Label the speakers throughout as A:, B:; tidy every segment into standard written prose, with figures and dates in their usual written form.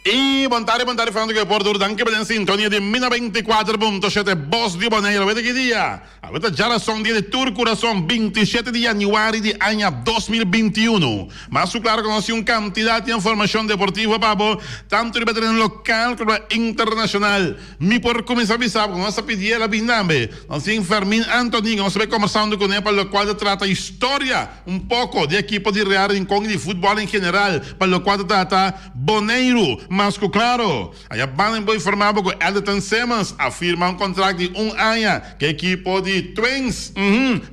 A: Y bon tarde, bon tarde, Fernando que por dur danki pa den sintonia di mi 94.7 Bos di Bonaire. Aweta ki dia? Aweta djarason dia di tur kurason, 27 di januari di aña 2021. Mas ku klaro ku nos tin un kantidat di informashon deportivo pa bo, tantu riba tereno lokal komo internashonal. Mi por kuminsá bisa bo ku nos ta pidi el a bin tambe. Nos tin Fermin Anthony, nos ta bai kombersando kuné pa lokual ta trata historia un poko di ekipo di Real Rincon i di futbòl en general pa lokual ta trata Boneiru. Mas ku klaro, aya banda mi por informá bo ku Elderton Simmons a firma un kontrakt di un aña ku e ekipo di Twins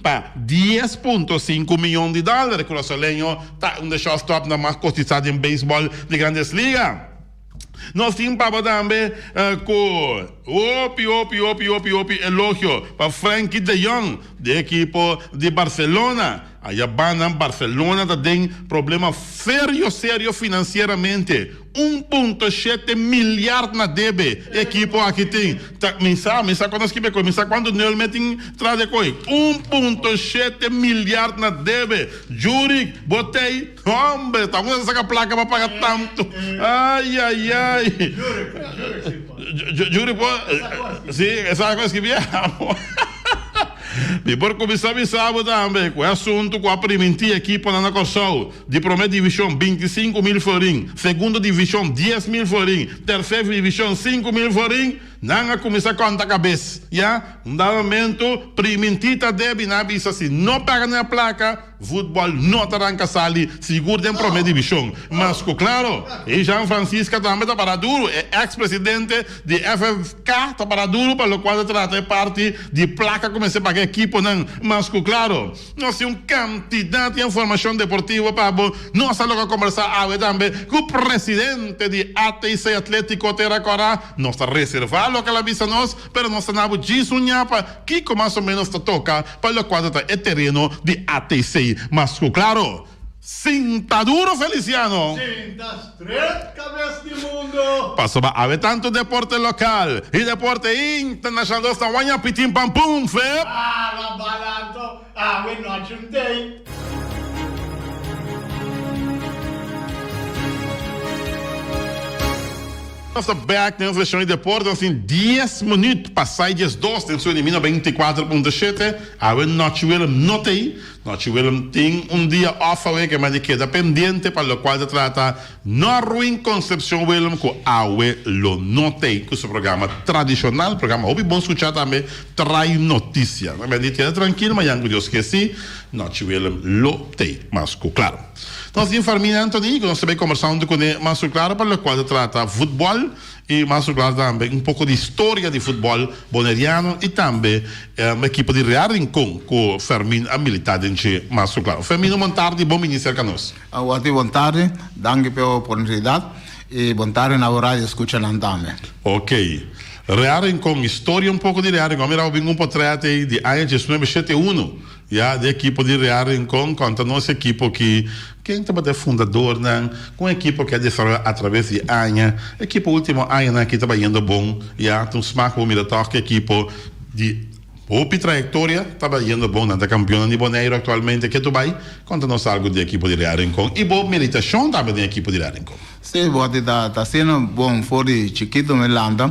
A: pa 10.5 miyon di dòler. Kurasoleño ta un di e shortstopnan mas kotisá den beisbòl di Grandes Liga. Nos tin papa tambe ku hopi hopi hopi hopi hopi elogio pa Frenkie de Jong di ekipo di Barcelona. Aya bannan Barcelona ta den problema serio serio financieramente. 1.7 milyard na debe e ekipo aki tin. Ta mi sa mi sa cuando a skibi e koe mi sa cuanto nul mi tin tras di e koe. 1.7 milyard na debe. Jurik bo tei. Hombre, ta un saca placa pa paga tanto. Ay, ay, ay. Juri po, si, esa cosa que viajamos. Mi por cuminsa bisa bo tambe cu e asunto cu a priminti ekiponan na Corsou di prome division 25,000 florin, segundo division 10,000 florin, tercer division 5,000 florin, nan a cuminsa conta cabes, ya. Un dado momento priminti ta debi nan a bisa si no paga nan e placa, Futbòl no ta ranka sali sigur den promé divishon. Mas ku klaro, e Jean Francisca tambe ta para duru. E eks presidente di FFK ta para duru pa lokual ta trata e parti di plaka ku mester paga ekiponan. Mas ku klaro, nos tin un kantidat di informashon deportivo pa bo. Nos ta loka kombersá awe tambe ku presidente di ATC Atlétiko Tera Kòrá. Nos ta reservá loke el a bisa nos, pero nos ta na bo djis un ñapa. Kiko mas o menos ta toka pa lokual ta ta e tereno di ATC? Mas ku klaro, sinta duro Feliciano!
B: Sinta stret kabes di mundo!
A: Pasobra awe tantu deporte lokal i deporte internashonal nos ta waña pitin pam pum fep!
B: Bala bala anto awe nochi un tei!
A: Nos ta bek den seshon di deporte, nos tin dies minuut pa sai 12 den su elimina 24.7. Awe Nochi Willem no ta ei. Nochi Willem tin un dia off awe ke mandi keda pendiente pa lokual ta trata Norwin Concepcion Willem ku awe lo no ta ei ku su programa tradishonal, programa hopi bon skuchá tambe, Trae Noticia. Nan mandi keda trankil mañan ku Dios ke si Nochi Willem lo ta ei mas ku klaro. Nos tin Fermin Anthony ku nos ta bay kombersá huntu kuné mas su klaro pa lokual ta trata futbòl i mas su klaro tambe un poko di historia di futbòl boneriano i tambe ekipo di Real Rincon ku Fermin a militá den dje mas su klaro. Fermin un bon tardi bon bini serka nos.
C: Awor bon tardi, danki p'e oportunidat i bon tardi na bo radio skuchanan tambe.
A: Ok. Real Rincon, historia un poko di Real Rincon. A mira bo bin un potrèt ei di aña diesnuebe shete uno. Ya di ekipo di Real Rincon konta nos ekipo ki ken tabata e fundadornan, kon ekipo ki a desaroya atraves di aña, ekipo ultimo añanan aki ta bayendo bon, ya ta un smak bo mira tòg ki ekipo di hopi trayektoria ta bayendo bon, nan ta kampionnan di Boneiru aktualmente ke tu bai, konta nos algu di ekipo di Real Rincon i bo militashon tambe den ekipo di Real Rincon.
C: Si, bo ta ta asina bon for di chikito mi lanta,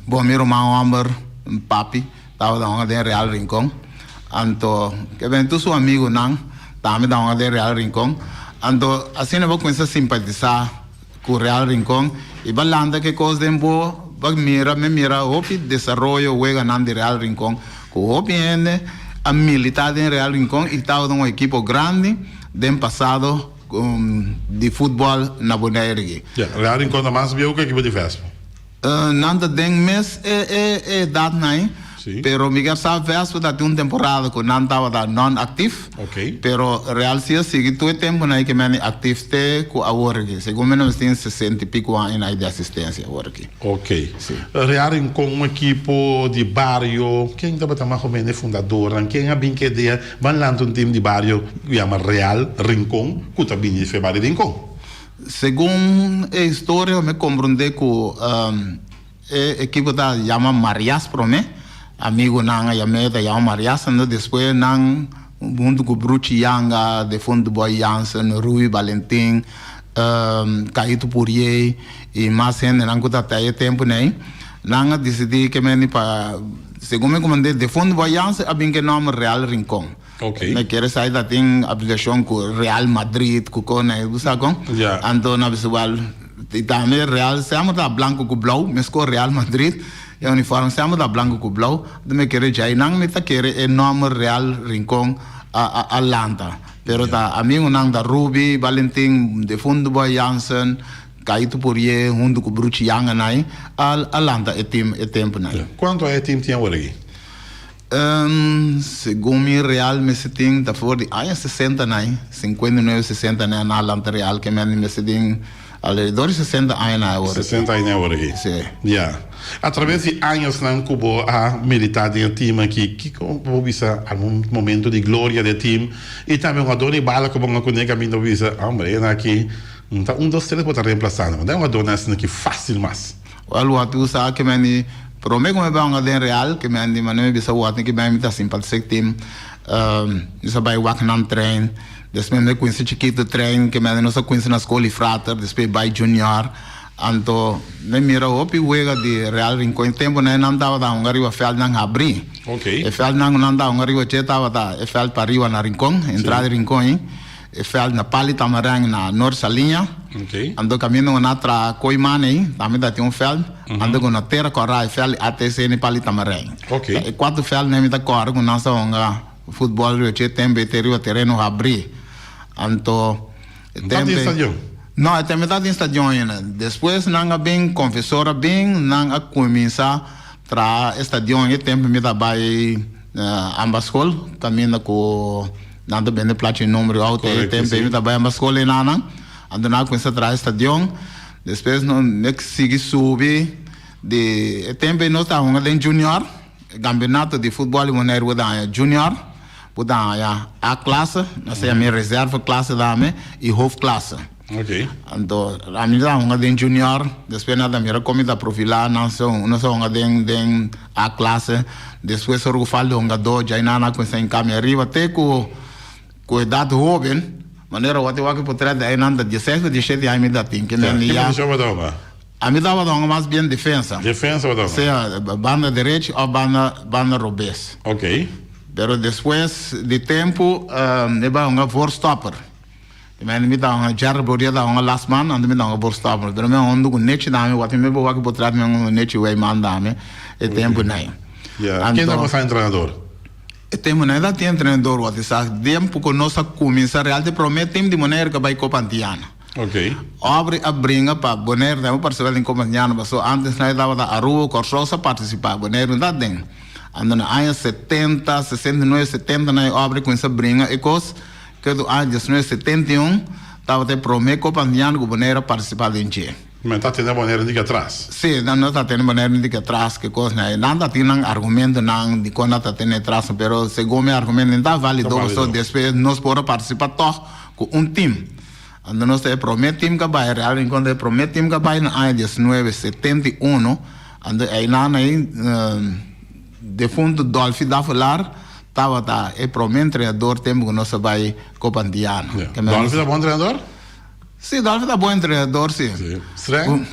C: bo mi ruman hòmber papi. Tabata hunga den Real Rincon. Anto ke ben tur su amigunan tambe ta hunga den Real Rincon. Anto asina bo kuminsá simpatisá ku Real Rincon i bo lanta ke kos den bo, bo mira, mi mira hopi desaroyo weganan di Real Rincon ku hopi hende a militá den Real Rincon i tabata un ekipo grandi den pasado di futbòl na Bonaire aki.
A: Ya, Real Rincon ta mas bieu ku ekipo di Vespa.
C: Nan ta den mes e edatnan ei, pero mi kier sa Vespa ta tin un temporada ku nan tabata non aktif, pero Real si a sigui tur e tempunan ei ke meni aktif te ku awor aki. Segun mi nos tin 60 i pico aña di asistensia awor aki.
A: Ok. Real Rincon un ekipo di bario, ken tabata mas o menos e fundadornan? Ken a bin kedea ban lanta un tim di bario ku yama Real Rincon ku ta bini di fe bario Rincon?
C: Segun e historia mi komprondé ku e ekipo ta yama Marias promé, amigunan a yam'é ta yama Marias, anto despues nan huntu ku Bruchi Yanga, defuntu Boy Jansen, Rui Balentin. Caito Pourier y mas hendenan cu ta ta e tempo nei, nan a dicidi ke meni pa, segun mi comende, Defunto Boy Jansen a bin ke nomber Real Rincon. Me kere sa ta tin afiliacion cu Real Madrid cu con ei, bo sa con? Anto nan a bisa wel, y tambe Real semper ta blanco cu blauw, mesco Real Madrid, e uniforme semper ta blanco cu blauw, anto mi kere djai nan mi ta kere e nomber Real Rincon a a lanta. Pero ta amigonan ta Ruby, Valentin, defunto Boy Jansen, Caito Pourier hunto cu Bruchi Yangenay a a lanta e team e temponan.
A: Cuanto aña e team tin awor aki?
C: Segun mi Real mester tin ta for di aña sesenta nai, sinkuenta i nuebe sesenta nai nan a lanta Real ke men mester tin alrededor di sesenta aña nai awor aki.
A: Sesenta aña awor aki.
C: Si.
A: Ya. A traves di añosnan ku bo a militá den e team aki, kiko bo bisa algun momento di gloria di e team i tambe un jugador di bala ku bo a kuné kaminda bo bisa, hombre, e nan aki no ta un dos tres bo ta reemplasá nan, bo ta un jugador nan asina aki fácil mas.
C: Wel wòrdu usá ke men di promé ku mi bai hunga den Real ke men di manera mi bisa wòrdu ke men mi ta simpatisá e team mi sa bai wak nan train despues mi kuinsa chikitu train ke men di nos a kuinsa na skol di frater despues bai junior anto mi mira hopi wega di Real Rincon e tempu nan nan tabata hunga riba vèlt nan habrí e vèlt nan ku nan ta hunga riba dje tabata e vèlt pariba na Rincon entrada di Rincon ei. E veld na Pali Tamarang na Noord Saliña. Anto kaminda ku nan a traha koi man ei, tambe ta tin un veld. Anto ku na Tera Kòrá e veld di ATC na Pali Tamarang. Ta e kuater veld nei mi ta kòrda ku nan sa hunga futbòl riba dje tempu ei te riba tereno habrí. Anto e
A: tempu ei.
C: No, e tempu ei ta tin stadion ainda. Despues nan a bin, Confesor a bin, nan a kuminsá traha e stadion. E tempu mi ta bai Amba Skol kaminda ku. Nan ta bende plachi number y auto e tempo mi ta bay amba school e nanan. Anto nan a cuminsa traha e stadion. Despues no mek sigui subi di e tempo nos ta hunga den junior. E campeonato di futbol di Bonaire bo ta haya junior, bo ta haya A klasse, nan sa yama e reserve klasse tambe y hoofdklasse. Anto ami ta hunga den junior, despues nan ta mira con mi ta profila, nan sa nos a hunga den den A klasse, despues ora ku falta hungadó djai nan a kuminsá hinká mi ariba te ku ku edat hóben, manera wak wak por trèt di einan ta dieseis o dieshete aña mi ta tin
A: Ki posishon bo ta hunga?
C: Ami tabata hunga mas bien defensa.
A: Defensa bo ta hunga?
C: Sea banda derechi òf banda banda robes. Pero despues di tempu mi bai hunga voorstopper. Mi ta hunga Gerrit Bourdieu ta hunga last man, anto mi ta hunga voorstopper. Pero mi a hundu ku Nechi dame, wak mi bo wak por tras mi a hunga ku Nechi Wijman dame e tempu nei.
A: Ya, ken ta boso entrenador?
C: E tempu nei ta tin entrenador wak sa tempu ku nos a kuminsa real di prome tim di Bonaire ku a bai Copa Antiana. Aubrey a bringa pa Bonaire tambe partisipa den Copa Antiana pasobra antes nei tabata Aruba, Kòrsou sa partisipa, Bonaire no ta den. Anto na aña setenta, sesenta i nuebe, setenta nei Aubrey kuminsa bringa e kos. Kedu aña 1971 tabata e promé Copa Antiano ku Bonaire a partisipá den dje.
A: Men ta tene Bonaire di atras.
C: Sí, nan no ta tene Bonaire di atras, ke kos nan. Nan ta tin nan argumentonan di kon nan ta tene atras, pero segun mi argumento no ta válido, pasobra despues nos por a partisipá tòg ku un tim. Anto nos ta e promé tim ku a bai, Real Rincon ta e promé tim ku a bai na aña 1971, anto einan ei Defunto Dolfi Davelaar tabata e prome entrenador tempo ku nos a bai Copa Antiano.
A: Ya. Dolfi ta bon entrenador?
C: Si, Dolfi ta bon entrenador, si.
A: Si. Streng?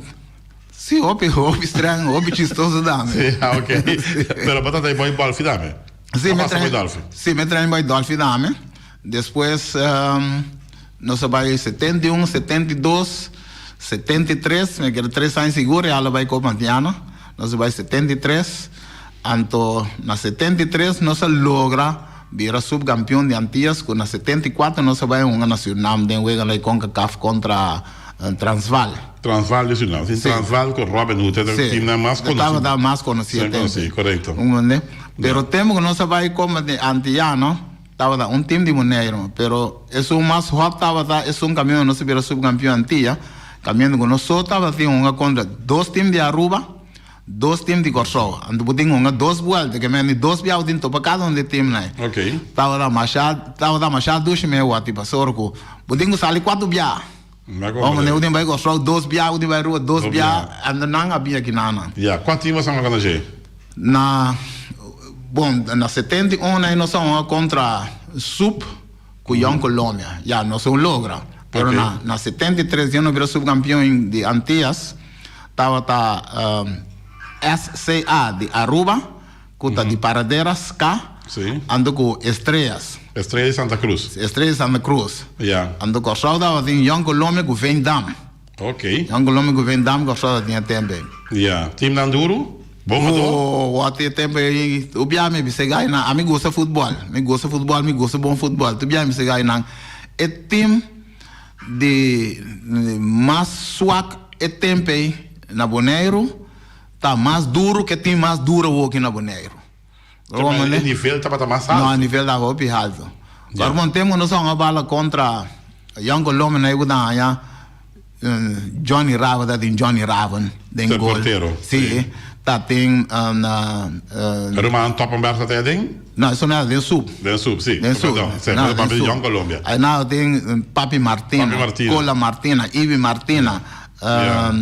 C: Si, hopi, hopi streng, hopi chistoso tambe.
A: Si, ah, ok. Pero bo ta train bai Dolfi tambe?
C: Si, mi
A: train.
C: Bai
A: Dolfi?
C: Si, mi train bai Dolfi tambe. Despues nos a bai 71, 72, 73, mi kere tres aña sigur e a bai Copa Antiano. Nos a bai 73, anto na 73 nos a logra bira subkampion di Antillas ku na 74 nos a bai hunga na Surinam den wega di Concacaf kontra Transvaal.
A: Transvaal di Surinam, si Transvaal ku Robin Hood e timnan mas konosí.
C: Tabata mas konosí e tempu.
A: Si, korekto.
C: Pero tempu ku nos a bai Copa di Antillano tabata un tim di Boneiru, pero esun mas hòt tabata esun kaminda nos a bira subkampion Antilla. Kaminda ku nos so tabatin hunga kontra dos tim di Aruba, dos tim di Kòrsou. Anto bo tin hunga dos buelta, ke men di dos bia bo tin topa kada un di e timnan. Tabata masha, tabata masha dushi mi e wòrdi pasobra ku bo tin ku sali kuater bia. Bo manera bo tin bai Kòrsou dos bia, bo tin bai Aruba dos bia, anto nan a bin aki nan.
A: Ya, kua tim bo sa hunga kontra dje?
C: Na, bon, na 71 nos a hunga kontra Sup. Ku Young Colombia. Ya, nos un logra. Pero na na 73 dia nos bira subcampeon di Antillas tabata SCA di Aruba cu ta di Paradera ska anto cu Estrellas.
A: Estrella di Santa Cruz.
C: Estrella di Santa Cruz.
A: Ya.
C: Anto Kòrsou tabatin Jong Colombia cu Veendam.
A: Ok.
C: Jong Colombia cu Veendam Kòrsou tabatin e tempo ei.
A: Ya. Teamnan duru? Bon adó?
C: Oh, wòt e tempo ei tu bia mi bisa e gainan ami gusta futbòl, mi gusta futbòl, mi gusta bon futbòl. Tu bia mi bisa e gainan e team di mas swak e tempo ei na Boneiru ta mas duru ke team mas duru awoki na Boneiru.
A: E nivel tabata mas alto.
C: No, e nivel tabata hopi alto. Ora un tempo nos a hunga bala kontra Young Colombia na e ta haña Johnny Raven ta tin Johnny Raven den gol.
A: Portero.
C: Si, ta tin.
A: Ruman Toppenberg ta tin aden?
C: No, eso no era den sub.
A: Den sub, si.
C: Den sub.
A: Perdon, si, no, den sub. Young Colombia.
C: Ayna tin Papi Martina,
A: Papi Martina.
C: Cola Martina, Ibi Martina.
A: Yeah.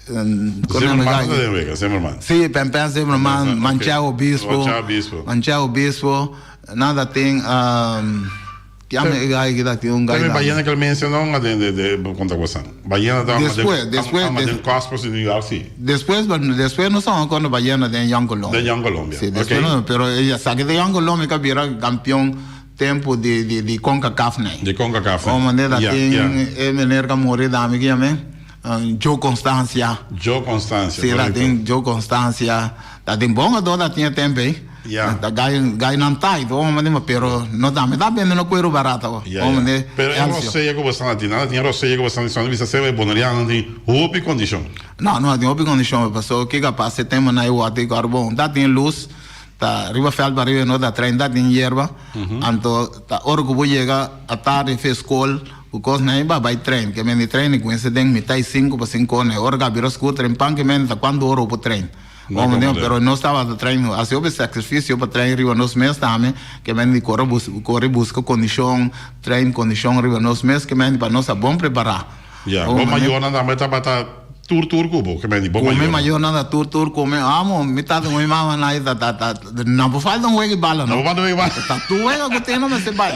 A: Zimmerman ta den wega, Zimmerman.
C: Si, Pempen Zimmerman, Manchao Obispo.
A: Manchao Obispo.
C: Manchao Obispo. Nan ta tin, kiami e gai ki ta tin un gai.
A: Tambe Ballena kel mencionó nga den de de konta kosan. Ballena ta
C: Despues, despues.
A: Ama den Cosmos di New York, si.
C: Despues, despues nos a konta Ballena den Young Colombia.
A: Den Young Colombia,
C: Si, despues nos, pero e sa ki den Young Colombia ka bira kampeon tempo di di di Concacaf nei.
A: Di Concacaf.
C: Como manera ta tin e meneer ka muri dami ki yam'e. Joe Constancia.
A: Joe Constancia,
C: Sí, ta tin Joe Constancia. Ta tin bon adó ta tin e tempo ei.
A: Ya.
C: Ta gai gai nan tight, bo manda ma pero no ta mi ta bende no cuero barato.
A: Ya, ya. Pero e rosea ku bo sta na tin, nan ta tin e rosea ku bo sta na tin, bisa seba e boneriano nan tin hopi kondishon.
C: No, no tin hopi kondishon, pasobra kiko a pasa e tempo nan e wòrdu i kòrda bon. Ta tin lus, ta riba vèlt pa riba no ta train, ta tin yerba. Anto ta ora ku bo yega atardi fe skol. Ku kos nan e ba bai trein, ke men di trein e kuminsa den mitá i sinku pa sinkó e ora ka bira skur trein pan ke men ta kuantu ora bo por trein. Omo den pero nos tabata trein hasi hopi sakrifisio pa trein riba nos mes tambe ke men di kore bus kore buska kondishon trein kondishon riba nos mes ke men pa nos ta bon prepará.
A: Ya, bo mayornan tambe tabata Tur tur ku bo, ke men di bo
C: mayor. Ku mi
A: mayor
C: nan ta tur tur ku mi. Amo, mi tata ku mi mama nan ta ta ta nan por falta un wega di bala no.
A: Nan por falta un wega di bala.
C: Ta tur wega ku tin nan mester bai.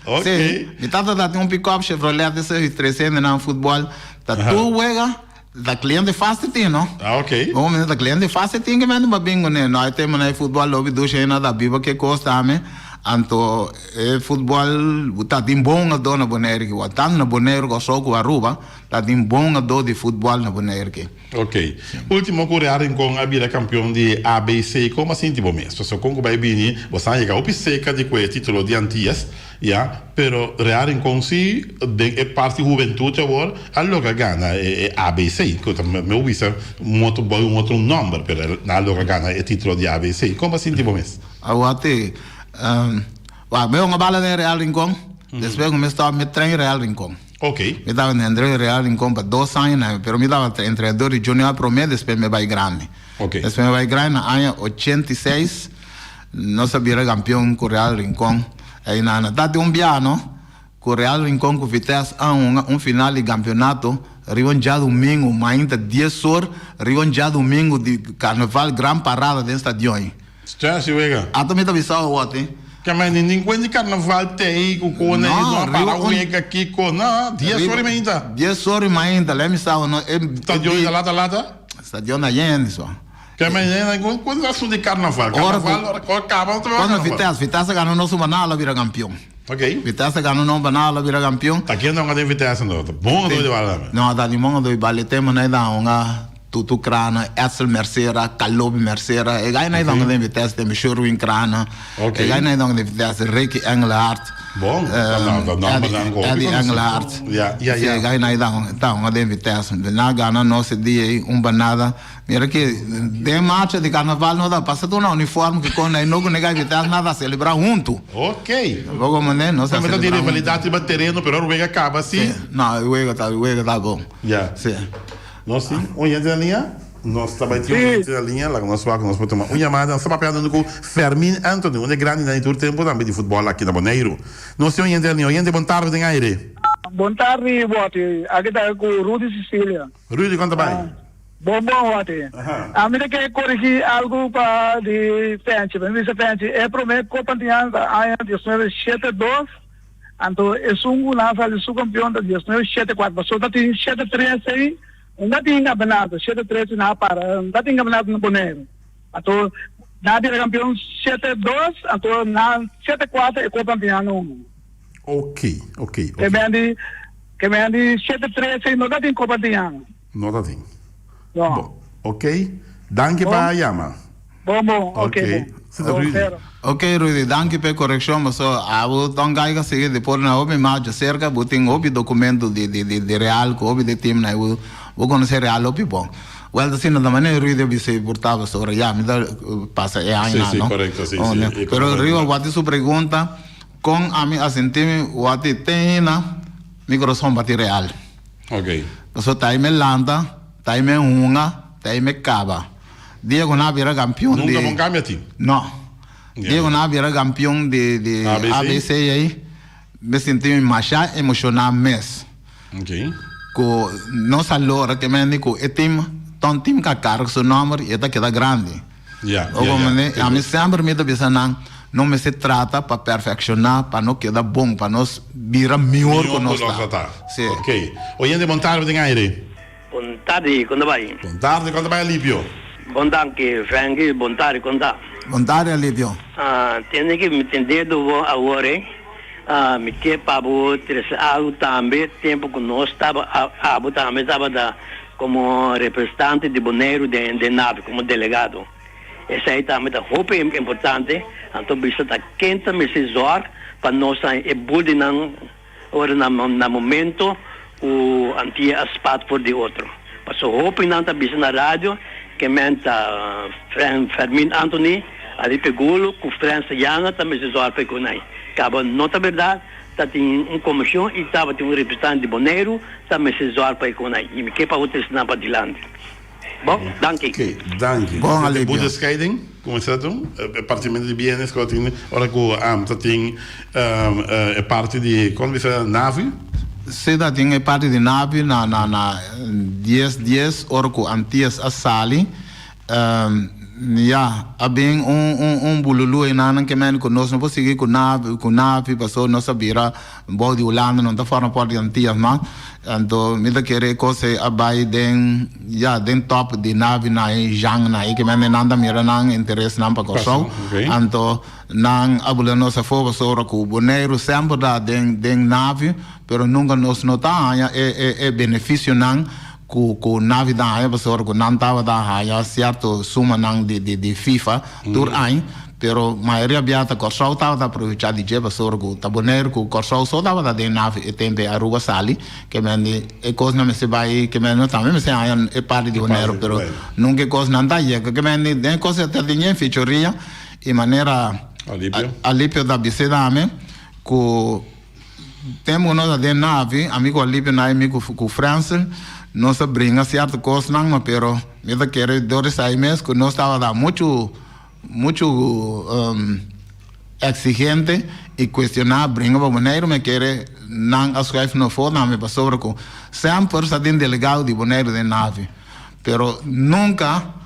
A: Ok.
C: Si, mi tata ta tin un pick up Chevrolet esei di tres hende nan futbol. Ta tur wega, ta cliente fácil tin no.
A: Ah ok.
C: Bo mester ta cliente fácil tin ke men ba bin kuné. No, e tema nan e futbol lobi dushi ei nan ta biba ke kos tambe. Anto e futbol ta tin bon hungadó na Bonaire ki wak. Tantu na Bonaire, Kòrsou ku Aruba. Ta tin bon adó di futbòl na Bonaire ke.
A: Ok. Ultimo ku Real Rincon a bira kampion di ABC, kon bo a sinti bo mes? Pasobra kon ku bai bini, bo sa yega hopi seka di ku e titulo di Antias, ya, pero Real Rincon si den e parti hubentut awor a logra gana e ABC, ku ta mi por bisa un otro bou un otro nòmber, pero nan a logra gana e titulo di ABC. Kon bo a sinti bo mes?
C: Awor te, wak, mi hunga bala den Real Rincon, despues ku mi stòp mi train Real Rincon.
A: Ok.
C: Mi tabata na entreno Real Rincon pa dos aña na, pero mi tabata entrenador di junior prome, despues mi bai grandi.
A: Ok.
C: Despues mi bai grandi na aña 86, nos a bira campeon cu Real Rincon. Ey na na ta tin un biaha no, cu Real Rincon cu Vitesse a hunga un final di campeonato riba un djadumingu, mainta dies or, riba un djadumingu di carnaval, gran parada den stadion ey.
A: Stress y wega.
C: Ata mi ta bisa awor te.
A: Ke men ni nin kuen di carnaval te ey ku kone ey no a para wega kiko no dies ora y mainta.
C: Dies ora y mainta lei mi sa no e.
A: Stadion ta lata lata?
C: Stadion ta yen so.
A: Ke men yen ey kuen asun di carnaval carnaval ora kaba no ta
C: carnaval. Cuando Vitesse Vitesse a gana nos un banal a bira campeon.
A: Ok.
C: Vitesse a gana nos un banal a bira campeon.
A: Ta ken ta hunga den Vitesse no? Ta bon a doy di bala tambe.
C: No ta di bon a doy bala e tempo nan e ta hunga. Tutu Krana, Edsel Mercera, Kalobi Mercera, e gai nai donga den Vitesse tembe, Sherwin Krana, e gai nai donga den Vitesse, Ricky Engelhard,
A: Bon,
C: Eddie, Eddie Engelhard,
A: Ja, ja,
C: sí,
A: ja.
C: e gai nai donga den Vitesse. Na gana nos e dia ei un banada. Mira ki den marcha di carnaval no ta pasa tur na uniforme ki kon nai no ku ne gai Vitesse na ta celebra huntu.
A: Ok.
C: Tampoco mane nos ta
A: Tambe ta di
C: celebra huntu.
A: rivalidad riba tereno, pero ora wega caba si.
C: Sí, no, e wega ta, e wega ta bon.
A: Ja.
C: Sí.
A: Nos tin un oyente na liña? Nos ta bai tin un oyente na liña, laga nos wak, nos por tuma un yamada. Nos ta papiando ku Fermin Anthony, un di e grandinan di tur tempu tambe di futbòl aki na Boneiru. Nos tin un oyente na liña. Oyente, bon tardi den aire.
D: Bon tardi, Botti. Aki ta ku Rudy Cecilia.
A: Rudy, kon ta bai?
D: Bon bon, Botti. Ami ta ke korigí algu pa di Fenchi. Mi bisa Fenchi, e promé Kopa Antiano ta aña 1972. Anto esun ku nan a sali subkampion ta diesnuebe shete kuater. Pasobra ta tin shete tres ei, no ta tin kampeonato. Shete tres nan a para, no ta tin kampeonato na Boneiru. Anto nan a bira kampion shete dos, anto nan shete kuater e kopa antiano unu.
A: Ok, ok, ok.
D: Ke men di, ke men di shete tres ei no ta tin kopa antiano.
A: No ta tin.
D: No.
A: Bo, ok. Danki pa yama.
D: Bon, bon, ok, bon.
A: Si ta Rudy.
C: Ok Rudy, danki pa e korekshon, paso abo ton gaiga sigui di por na hopi macho serka, bo tin hopi dokumento di di di di Real ku hopi di team na bo bo konosé Real hopi bon. Wèl ta asina ta manera Rudy a bisa e por ta pasobra ya mi ta pasa e añanan
A: Si, si,
C: no.
A: korekto, si, si.
C: Pero riba wak di su pregunta, kon ami a sinti mi wak di te hina mi kurason bati Real.
A: Ok.
C: Pasobra ta mi lanta, ta mi hunga, ta mi kaba. Diego no a bira kampion di.
A: Nunka bon kambia tin?
C: No. Diego no a bira kampion di di ABC ei. Mi sinti mi masha emoshoná mes.
A: Ok.
C: Ku nos a lora ke mende ku e tim ta un tim ku a karga su nòmber i e ta keda grandi.
A: Ya, ya, ya.
C: Ami semper mi ta bisa nan, no mester trata pa perfekshoná, pa no keda bon, pa nos bira mihor ku nos ta.
A: Si. Ok. Oyente bon tarde den aire.
E: Bon tardi, kon ta bai?
A: Bon tardi, kon ta bai Alipio?
E: Bon danki, Franky, bon tardi, kon ta?
C: Bon tardi, Alipio.
E: Tende ki mi tende do bo awor ei, mi ke pa bo trese algu tambe, tempu ku nos taba, abo tambe tabata komo representante di Boneiru den den NAVI, komo delegado. Esei tambe ta hopi importante, anto bisa ta ken ta mester zòrg pa nos haña e buldinan Ora na na momento ku Antia a spat for di otro. Paso hopinan ta bisa na radio ke men ta Fren Fermin Anthony a ripi gulo ku Frens Jana ta mester zòrg pa e kunai. Kaba no ta bèrdat, ta tin un komishon i tabatin un representante di Boneiru ta mester zòrg pa e kunai. I mi ke pa bo trese nan padilanti. Bon, danki.
A: Ok, danki.
C: Bon alivio.
A: Boedescheiding, como sa tu? E partimento di bienes cu tin ora cu ta tin e parti di, como bisa, Navi?
C: Si ta tin e parti di Navi na na na dies dies ora cu Antias a sali. Ya, a bin un un un bululu einan ke men ku nos no por sigui ku Navi ku Navi paso nos a bira bou di Hulanda no ta forma parti di Antias mas. Anto mi ta kere e kos ei a bai den ya den top di Navi na e Jean na e ke men nan ta mira nan interesnan pa Kòrsou. Anto nan a bula nos afó pasobra ku Boneiru semper ta den den Navi pero nunka nos no ta haña e e e benefisionan Ku ku Navi ta haña pasobra ku nan tabata haña sierto sumanan di di di FIFA tur aña, pero mayoria bia ta Kòrsou tabata aprovechá di dje pasobra ku ta Boneiru ku Kòrsou so tabata den Navi e tempu e Aruba sali ke men di e kosnan mester bai ke men no tambe mester haña e parti di Boneiru pero nunka e kosnan ta yega ke men di den e kos ta tin yen fechoria i manera Alipio ta bis'é tambe ku Tempu ku nos a den Navi, ami ku Alipio na i mi ku Frensel, nos a bringa sierto kosnan, ma pero mi ta kere dor esei mes ku nos tabata muchu muchu eksigente i kuestioná bringa pa Boneiru, mi a kere nan a schuif nos for tambe pasobra ku semper sa tin delegado di Boneiru den Navi, pero nunka.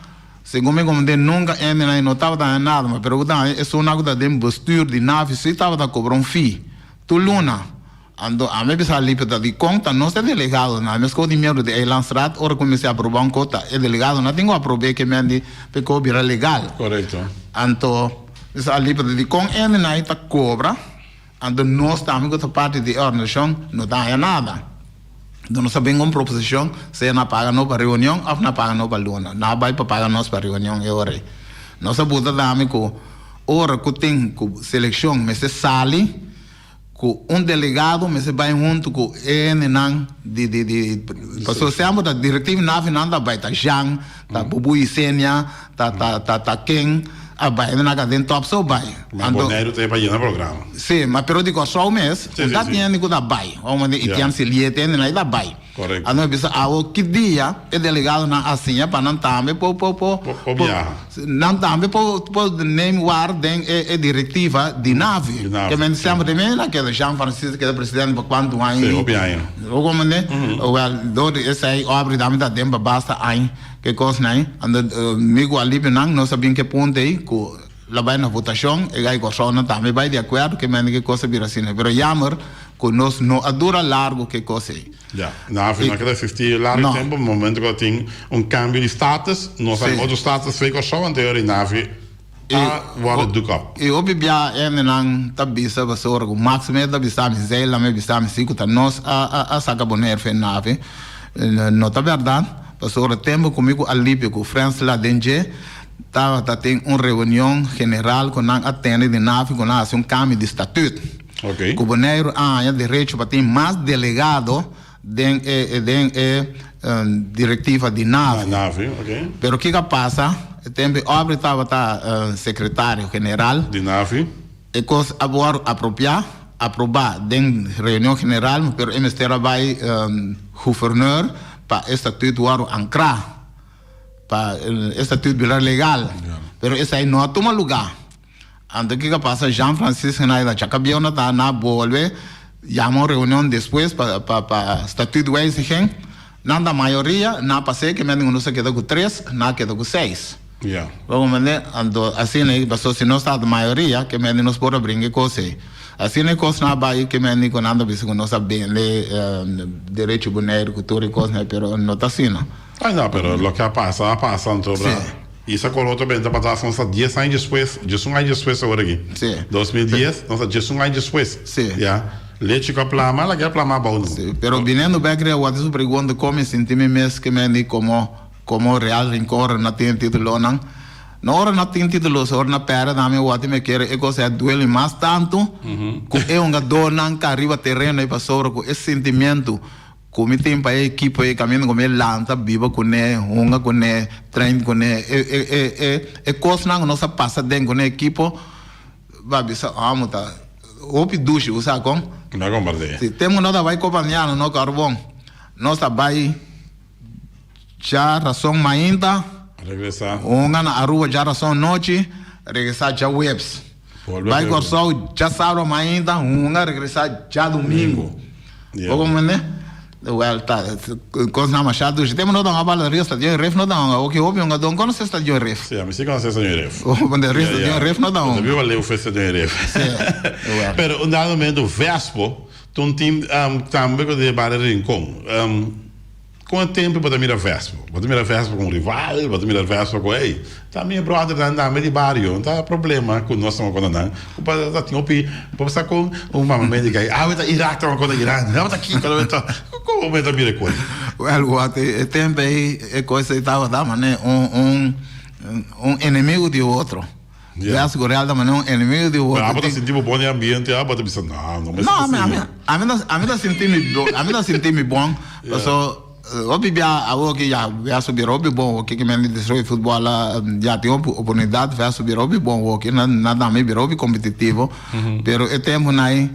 C: Segun mi komandé nunka ende nan no tabata haña nada, ma pero ku ta haña esunnan ku ta den bestuur di Navi si tabata kobra un fee tur luna. Anto ami a bisa Lipe ta dikon ta nos e delegadonan, ami a skohe di miembro di Eilandsraad ora ku mester aproba un kos ta e delegadonan tin ku aprob'é ke men di pa e kos bira legal.
A: Korekto.
C: Anto bisa Lipe ta dikon ende nan ta kobra, anto nos tambe ku ta parti di e organisashon no ta haña nada. Enton nos a bin un proposicion, sea na paga nos pa reunion of na paga nos pa luna. Na bay pa paga nos pa reunion e ora ey. Nos a buta tambe cu ora cu tin cu seleccion mester sali cu un delegado mester bay hunto cu e hendenan di di di pasobra semper ta directiva nafi nan ta bay ta Jean, ta Bubu Isenia, ta ta ta ta ken a bai nan a den top so bai.
A: Ma Boneiru ta e pa yena programa.
C: Si, ma pero di Kòrsou mes, un ta tin hende ku ta bai. Ora di Etienne Silié tin hende nan ta bai.
A: Korekto.
C: Anto mi bisa awo ki dia e delegadonan a siña pa nan tambe por por por
A: Por biaha.
C: Nan tambe por por neem waar den e e direktiva di Navi.
A: Di Navi.
C: Ke men semper di mi a keda Jean Francisco a keda presidente pa kuantu aña.
A: Si, hopi aña.
C: Bo komprende? Wèl, dor di esei obra tambe ta den pa basta aña. Ke kosnan ei? Anto mi ku Alipio nan nos a bin ke punto ei ku lo bai na votashon, e gai Kòrsounan tambe bai di akuerdo ke mende ke kos a bira asina. Pero yammer ku nos no a dura largu ku e kos ei.
A: Ya, NAVI no a keda existi largu tempu, momento ku tin un kambio di status, nos a otro status fei Kòrsou, anto e ora NAVI a wòrdu duk op.
C: I hopi bia hendenan ta bisa pasobra ku Max mes ta bisa mi, Zeila mes bisa mi si ku ta nos a saka Bonaire fei NAVI. No ta bèrdat, pasobra tempu ku mi ku Alipio ku Frens la den dje tabata tin un reunion general ku nan a tene di NAVI ku nan a hasi un kambio di statut. Ku Boneiru a haña derecho pa tin mas delegado den e den e direktiva di NAVI. Pero kiko a pasa? E tempu Aubrey tabata sekretario general.
A: Di NAVI.
C: E kos a wòrdu apropiá, aprobá den reunion general, pero e mester a bai guvernor pa e statut wòrdu ankrá, pa e statut bira legal. Pero esei no a tuma lugá. Anto kiko a pasa Jean Francis Schneider Chakabieu na ta na bolbe yama un reunion despues pa pa pa statuutwijziging. Nan ta mayoria, na pas'é ke men nos a keda ku tres, nan a keda ku seis. Bo comprende? Anto asina ei paso si nos ta mayoria ke men nos por a bringa e kos ei. Asina e kosnan a bai ke men ku nan ta bisa ku nos a bende derecho Boneiru ku tur e kosnan ei pero no ta asina.
A: Ay no, pero loke a pasa a pasa anto bra. I sa kor otro benta patras nos ta dies aña despues, diesun aña despues awor aki. 2010, nos ta diesun aña despues. Ya. Lechi ku a plama, laga a plama abou no.
C: Sí, pero biniendo bek riba wak su pregunta kon mi sinti mi mes ke mi komo komo Real Rincon ora no tin titulonan. No ora no tin titulo so ora no perde nan mi wak mi kere e kos a duele mas tantu ku e hungadornan ka riba tereno ei pasobra ku e sentimiento Ku mi tin pa e ekipo ei kaminda ku mi lanta biba kuné, hunga kuné, train kuné. E e e e e kosnan ku nos a pasa den kuné ekipo ba bisa amo ta hopi dushi bo sa kon.
A: Mi a kompartí.
C: Si tempu nos ta bai Copa-Miano no Carbon nos ta bai djarason mainta.
A: Regresá.
C: Hunga na Aruba djarason nochi, regresá djaweps. Bai Kòrsou djasabra mainta, hunga, regresá djadumingu. Bo komprendé? Wèl, ta kosnan masha dushi. Tempu no ta hunga bala Rio Stadion Ref no ta hunga. Oki hopi hungadó no konosé Stadion Ref.
A: Sí, ami sí konosé Stadion Ref.
C: Bo komprendé? Rio Stadion Ref no ta hunga.
A: Ta biba leu fe Stadion Ref.
C: Sí, wèl.
A: Pero un dado momento Vespo ta un team tambe ku ta di bario Rincon. Kon e tempu bo ta mira Vespo? Bo ta mira Vespo kon rival? Bo ta mira Vespo kon ey, ta mi brothernan tambe di bario, no ta problema ku nos tuma konta nan. Ku pa ta tin hopi, bo sa kon un mama me diga, awe ta Irak tuma konta Iran, awe ta kiko, awe ta, kon bo ta mira e kos?
C: Wel, wak e tempu ey e kos ey tabata mane un un un enemigo di otro. Vespo ku Real ta mane un enemigo di otro.
A: Pero abo ta sinti bo bon den ambiente, abo ta bisa no, no mester
C: No, ami, ami, ami ta, ami ta sinti mi bon, ami ta sinti mi bon, paso hopi bia awo ki ya Vespo bira hopi bon woki ki men di desaroyo futbol a ya tin hopi oportunidat Vespo bira hopi bon woki nan nan tambe bira hopi kompetitivo, pero e temponan ei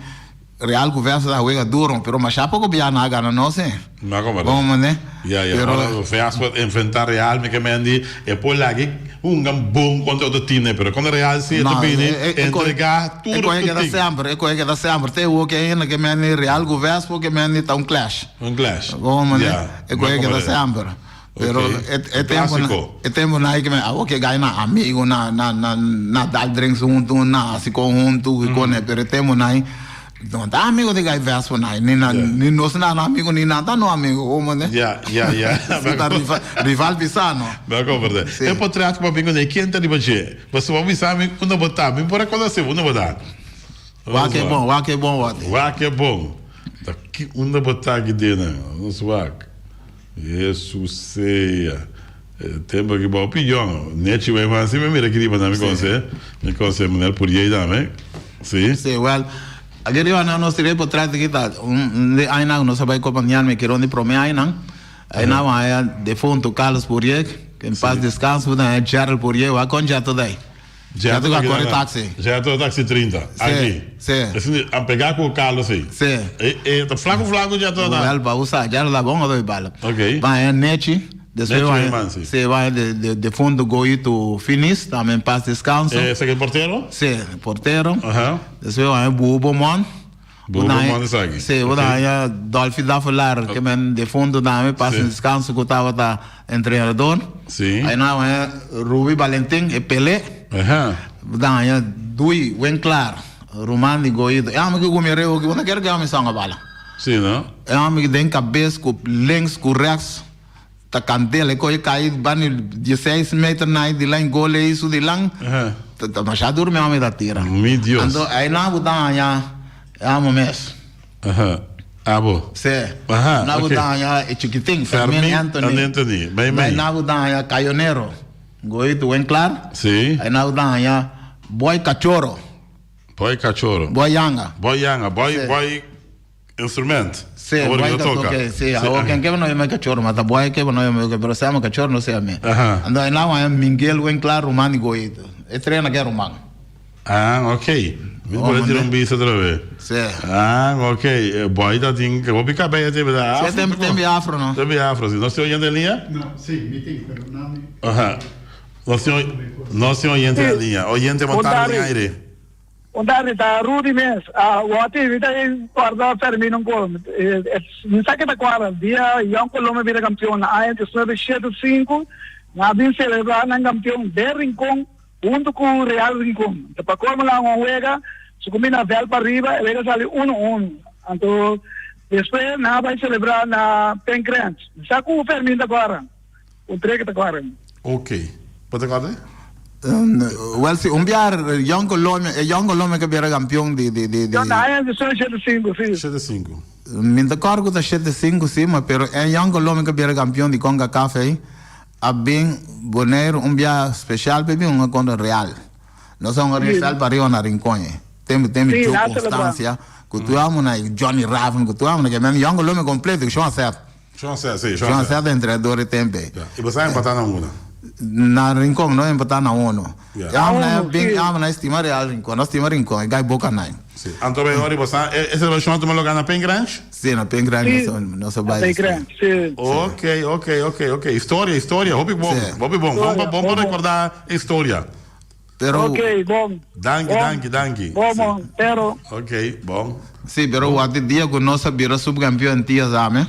C: Real ku Vespo ta wega duro, pero masha poko bia nan a gana nos eh.
A: No como
C: Bon mane.
A: Ya ya.
C: Pero
A: Ora Vespo enfrenta Real mi ke men di e por lagi hunga bon kontra otro team pero kontra Real si e ta bini entrega tur
C: E kohe
A: ku
C: keda
A: tin.
C: semper, e kohe keda semper. Te awo ke ainda ke men di Real ku Vespo ke men di ta un clash.
A: Un clash.
C: Bon mane.
A: Ya.
C: E kohe
A: No
C: keda
A: como
C: semper. Pero
A: Ok.
C: e e tempo na
A: Clásico.
C: e tempo na ke men awo ke gai na amigo na na na na dal drinks huntu na hasi kon huntu ki kone pero e tempo na no ta amigo di gai Vespo na ni na
A: Yeah.
C: ni nos na na amigo ni nan ta no amigo como ne
A: Ya, ya, ya.
C: Si ta rival rival bisa no.
A: Mi a comprende.
C: Si.
A: E potret ku bo bin kuné, ken ta riba dje? Pasobra bo bisa mi unda bo ta. Mi por a konosé bo unda bo ta.
C: Wak e bon, wak e bon wak.
A: Wak e bon. Ta ki unda bo ta aki den? Nos wak. Hesus sea. E tempo aki bo hopi yong. Nechi wey man si mi mira aki riba nan mi conoce. Mi conoce meneer Puriey tambe. Si.
C: Si, wel, aki riba nan nos tira e potret aki ta un di añanan ku nos a bai Copa Mundial mi kere un di prome añanan. Añanan a haya defunto Carlos Puriey, ke en paz descanse, bo ta haya Gerald Puriey, wak kon Jeto ta ei? Jeto ku a kore taxi.
A: Jeto taxi 30. Aki.
C: Si, si.
A: Esei a pega ku Carlos ei.
C: Si.
A: E, e ta flaku flaku Jeto ta.
C: Wel, pa usa, Jeto ta bon otro bala.
A: Ok.
C: Ba haya Nechi. Despues
A: Nechi
C: ba haya,
A: Herman, si.
C: si, ba haya de, de, defunto Goyito Finis, tambe en paz descanso.
A: E, esaki e portero?
C: Si, portero.
A: Aha.
C: Despues ba haya Bubo Mon.
A: Bubo Mon esaki.
C: Si, bo ta haya Dolfi Davelaar, ke men defunto tambe, paz en descanso, ku tabata entrenador.
A: Si.
C: Ayina bo haya Ruby Valentin, e Pelé.
A: Aha.
C: Bo ta haya Dui Winklaar. Ruman di Goito. E amo ki ku mi reo ki bo no kere ku e amo sanga bala.
A: Si no?
C: E amo ki den kabes ku links ku rechts ta kandela e koe kai bani dieseis meter na di lan gol ei su di lan. Ta masha duru mi amo ta tira.
A: Mi Dios.
C: Anto einan bo ta haña e amo mes.
A: Abo.
C: Si. Na bo ta haña e chikitin Fermin Anthony.
A: Anthony. Bai mai.
C: Einan bo ta haña Cayonero. Goito wen klar.
A: Si.
C: Einan bo ta haña Boy Cachorro.
A: Boy Cachorro.
C: Boy Yanga.
A: Boy Yanga. Boy,
C: Sí.
A: boy instrument.
C: Sí,
A: Awor
C: boy
A: que toca.
C: toca. Sí, awor ken keba no llama Cachorro, ma ta boy keba no llama, pero se llama Cachorro no se llama.
A: Aha.
C: Ando en agua Miguel wen klar Ruman y Goito. E trena ke Ruman.
A: Ah, ok. Mi
C: Oh,
A: por tira
C: mane.
A: un bista otra vez.
C: Sí.
A: Ah, ok. Boy ta tin hopi cabello te verdad.
C: Sí, tem bi afro, no?
A: Tem bi afro, sí. No se oyente en línea?
B: No, sí, mi tin, pero no mi.
A: Ajá. No se, no se oyente en línea. Oyente montado en aire.
D: Ontardi ta Rudy mes. Ah, wati, mi ta guarda Fermin un gol. Mi sa que ta guarda. Dia Jong Colombia bira campeón na aña 1975, na bin celebra nan campeón de Rincón hunto cu Real Rincón. Anto pa colmo nan un wega, su cuminda vel pa riba, e wega sali 1-1. Anto despues nan a bay celebra na Penkrens. Mi sa cu Fermin ta guarda. Un treke ta guarda.
A: Ok. Bo ta guarda?
C: Wel si un biaha Jong Colombia, e Jong Colombia ke bira campeon di di di.
D: Yo na aña 1975 si.
A: 75.
C: Mi ta kòrda ku ta 75 si, ma pero e Jong Colombia ke bira campeon di Concacaf ei a bin Boneiru un biaha special pa e bin hunga kontra Real. Nos a hunga Real pa riba na Rincon ei. Tempu tempu
D: Sí,
C: Joe
D: na celebra.
C: Constancia ku tur amo na Johnny Raven ku tur amo na ke men Jong Colombia completo ku Shon Seth.
A: Shon Seth, sí, Shon
C: Shon
A: Seth.
C: Seth entrenador e tempu ei.
A: Ja. I bo sa empatá na uno.
C: Na Rincon no empatá na uno.
A: Ja.
C: E amo na
D: Uno,
C: bin
D: sí.
C: e amo na estima Real Rincon, no stima Rincon, e gai boca nai.
A: Sí. Anto bay ora i bo sa e celebracion a tuma lugar na Paint Ranch?
C: Sí, na Paint Ranch
D: Sí.
C: nos nos a
D: Na
C: bai.
D: Paint Ranch, sí.
A: Ok, ok, ok, ok. Historia, historia. Hopi bon,
C: Sí.
A: hopi bon. Bon pa
D: Historia,
A: bon pa
D: bon, bon.
A: recorda e historia.
C: Pero
D: Ok, bon.
A: Danki,
D: Bon.
A: danki, danki.
D: Bon,
A: Sí.
D: bon, pero.
A: Ok, bon.
C: Sí, pero wak di dia ku nos a bira subkampion Antillas ame,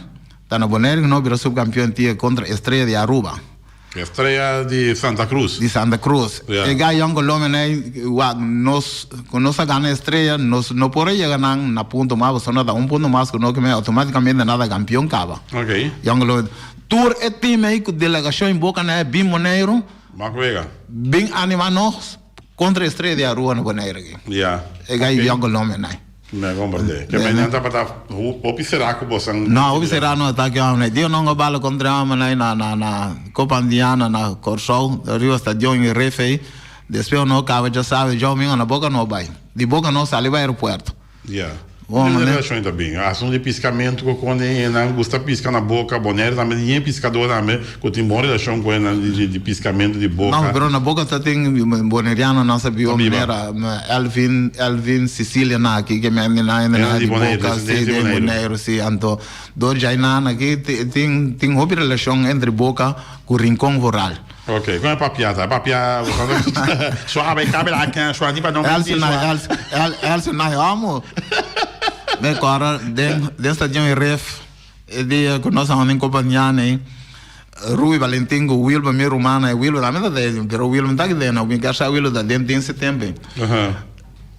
C: ta na Bonaire ku nos bira subkampion Antillas kontra Estrella di Aruba.
A: Estrella di Santa Cruz.
C: Di Santa Cruz.
A: Ja.
C: E gai Jong Colombia nei wak nos ku nos a gana Estrella nos no por a yega nan na punto mas pasobra nan ta un punto mas ku nos ku automaticamente nan ta kampion kaba.
A: Ok.
C: Jong Colombia tur e team ei ku delegashon in boka nan e bin Boneiru.
A: Mak wega.
C: Bin anima nos kontra Estrella di Aruba na Bonaire aki.
A: Ja.
C: E gai Jong Colombia nai.
A: Me comprende. Ke men nan tabata hopi será ku bosan.
C: No, hopi será no ta ke hombre. Dio no bala kontra hombre nai na na na Copa Andiana na Kòrsou, riba stadion i ref ei. Despues no kaba dja sabe, dja omingo na boka no bai. Di boka no sali bai aeropuerto.
A: Ya.
C: Bon,
A: Di
C: mané.
A: relashon ta bin. Asun di piskamentu ku kon den nan gusta piska na boka, Bonaire tambe tin yen piskadó tambe ku tin bon relashon ku nan di di piskamentu di boka.
C: No, pero na boka ta tin boneriano nan sa biba
A: Ta biba.
C: manera Elvin, Elvin Cecilia nan aki ke men nan
A: Nan
C: nan
A: di
C: di
A: Bonaire,
C: boka, si,
A: descendencia di
C: di
A: Bonaire.
C: Bonaire, si. Anto dor djai nan aki tin tin hopi relashon entre boka ku Rincon vooral.
A: Ok, kon e papia ta? E papia suave kabe la ken sua ni pa no
C: Elsie na Elsie na amo. Me kora den den stadion e ref e dia ku nos amo den kompania nei Rui Valentin ku Wilber mi ruman e Wilber tambe ta den pero Wilber ta den mi ka sa Wilber ta den den se tempo.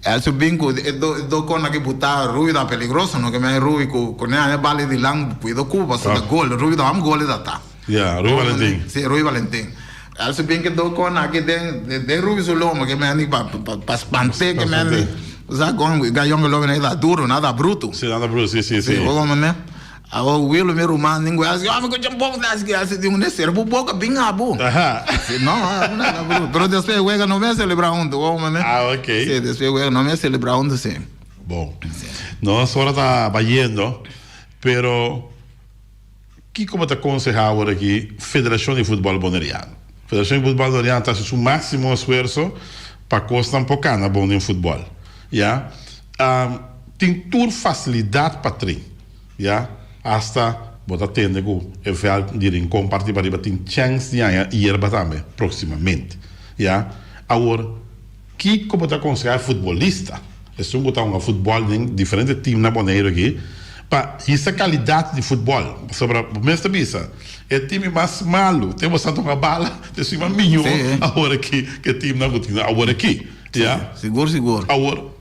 C: Elsie bin ku e do e do kona ki buta Rui ta peligroso no ke me Rui ku ku ne a bali di lang kuido ku pasobra gol Rui ta am gol ta ta.
A: Ya, Rui Valentin.
C: Sí, Rui Valentin. El su bin kedó con aki den, den Rui su loma, ke men pa, pa, pa spant'é, ke men, o sea, con gayón ke lo men da duro, nada bruto.
A: Sí, nada bruto, sí, sí, sí.
C: Sí, o como ne. Awo Willo mi ruman ningu, así, ah, mi kucha un poco, así, así, di un ser bu boca bin abu.
A: Ajá.
C: Sí, no, ah, nada bruto. Pero después juega no me celebra junto, o como ne.
A: Ah, ok.
C: Sí, después juega no me celebra junto, sí.
A: Bon. Nos ora ta bayendo, pero Kiko bo ta konsehá awor aki Federashon di Futbòl Boneriano? Federashon di Futbòl Boneriano ta hasi su máksimo esfuerso pa kosnan por kana bon den futbòl. Ya. Tin tur fasilidat pa trin. Ya. Asta bo ta tende ku e vèlt di Rincon parti pariba tin chèns di haña yerba tambe próksimamente. Ya. Awor kiko bo ta konsehá e futbolista? Esun ku ta hunga futbòl den diferente tim na Boneiru aki pa hisa kalidat di futbòl. Pasobra bo mes ta bisa e tim e mas malu te bo sa toka bala te suma mihó awor aki ke timnan ku tin awor aki. Ya.
C: Sigur sigur.
A: Awor.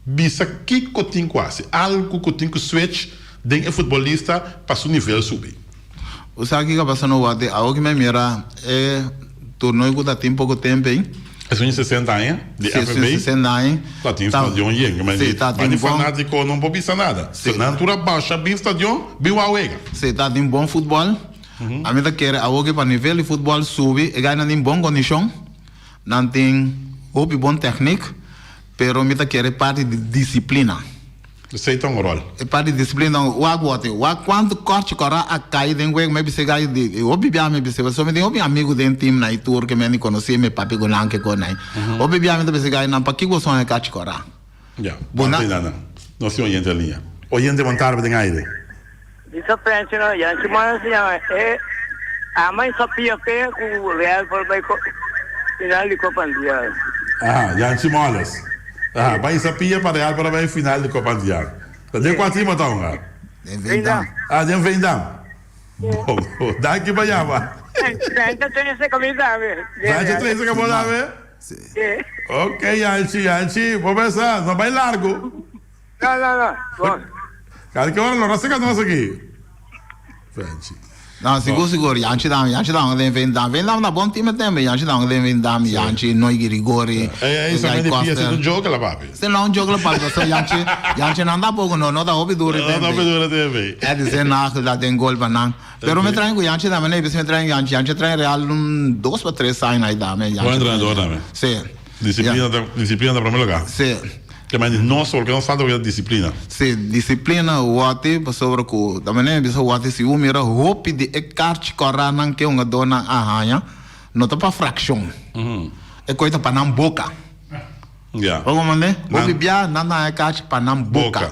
A: Bisa kiko tin ku hasi, algu ku tin ku switch den e futbolista pa su nivel subi.
C: Bo sa kiko a pasa no wak awo ki mi a mira e torneo ku ta tin poko tempu ei.
A: Esun di sesenta aña di
C: Si, esun di
A: FFB?
C: sesenta aña.
A: Ta tin stadion yen,
C: Si, ta
A: ma
C: tin
A: di
C: bon.
A: fanatiko no por bisa nada.
C: Si.
A: Nan tur a basha bin stadion bin wak wega.
C: Si, ta tin bon futbòl. Ami ta kere awo ki pa nivel di futbòl subi e gainan tin bon kondishon, nan tin hopi bon tèknik. Pero mi ta kere parti di disiplina.
A: Esei ta un rol.
C: E parti di disiplina ta un wak wòrdu. Wak kuantu kòrchi kòrá a kai den wega mi a bisa gai di hopi bia mi a bisa pasobra mi tin hopi amigu den tim nan i tur ke mi a konosí mi papia ku nan ke kon nan. Hopi bia mi ta bisa gai nan pakiko bo son e kachi kòrá.
A: Ya,
C: Bo
A: wanta
C: na.
A: i nan. Nos tin oyente den liña. Oyente bon tarde den aire.
F: Bisa French no, Yanchi Mola se llama e ama y sopia pe cu Real por bay final di Copa Mundial.
A: Aha, Yanchi Moles. Aha, bay Sapia pa Real por bay final di Copa Mundial. Ta den cua team a ta hunga?
C: Den Veendam.
A: Ah, den Veendam. Bon, danki pa yama.
F: Frank ta trece camisa awe.
A: Frank ta trece camisa awe?
C: Si.
A: Ok, Yanchi, Yanchi, bo mesa, no bay largo.
F: No, no, no. Bon.
A: Kada ke ora lo rasa ka nos aki. Franchi.
C: No, sigur, sigur. Yanchi dam, Yanchi dam den Veendam. Veendam na bon team tembe. Yanchi dam den Veendam, Yanchi, Noy Girigori.
A: Ey, ey, sa mende pia si un joke la papi.
C: Si no un joke la papi, so Yanchi, Yanchi nan da poco no, no da hopi duro
A: tembe. No da hopi duro tembe.
C: Eddie Zenagel da den gol pa nan. Pero mi traen cu Yanchi dame, nee, mi traen Yanchi, Yanchi traen Real un dos pa tres aña ahí dame.
A: Buen entrenador dame.
C: Si.
A: Disciplina ta, disciplina ta primer lugar.
C: Si.
A: Ke men di nos porque nos falta porque disciplina.
C: Si, disciplina wòrdi pasobra ku ta manera mi bisa wòrdi si bo mira hopi di e karchi kòrá nan ke hungadónan a haña no ta pa frakshon. E koi ta pa nan boka.
A: Ya.
C: Bo komprendé? Hopi bia nan ta haña karchi pa nan boka.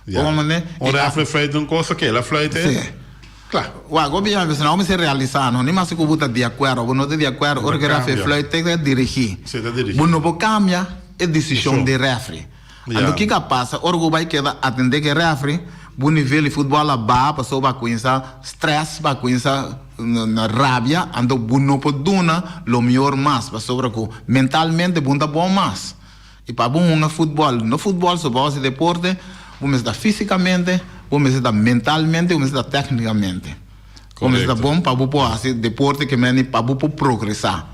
A: Bo
C: komprendé?
A: Un refri fluit un kosa ke el a fluit e.
C: Si.
A: Kla.
C: Wak, hopi bia mi bisa nan mester realisá no, ni mas ku bo ta di akuerdo o bo no ta di akuerdo ora ku e refri fluit te ta dirigí.
A: Si, ta dirigí.
C: Bo no por kambia. E desishon di refri. Anto kiko a pasa ora ku bo bai keda atendé ku e refri, bo nivel di futbòl a baha pasobra bo a kuminsá strès, bo a kuminsá rabia, anto bo no por duna lo mihor mas pasobra ku mentalmente bo no ta bon mas. I pa bo hunga futbòl, no futbòl so, pa bo hasi deporte, bo mester ta físikamente, bo mester ta mentalmente, bo mester ta téknikamente. Bo mester ta bon pa bo por hasi deporte ke meni pa bo por progresá.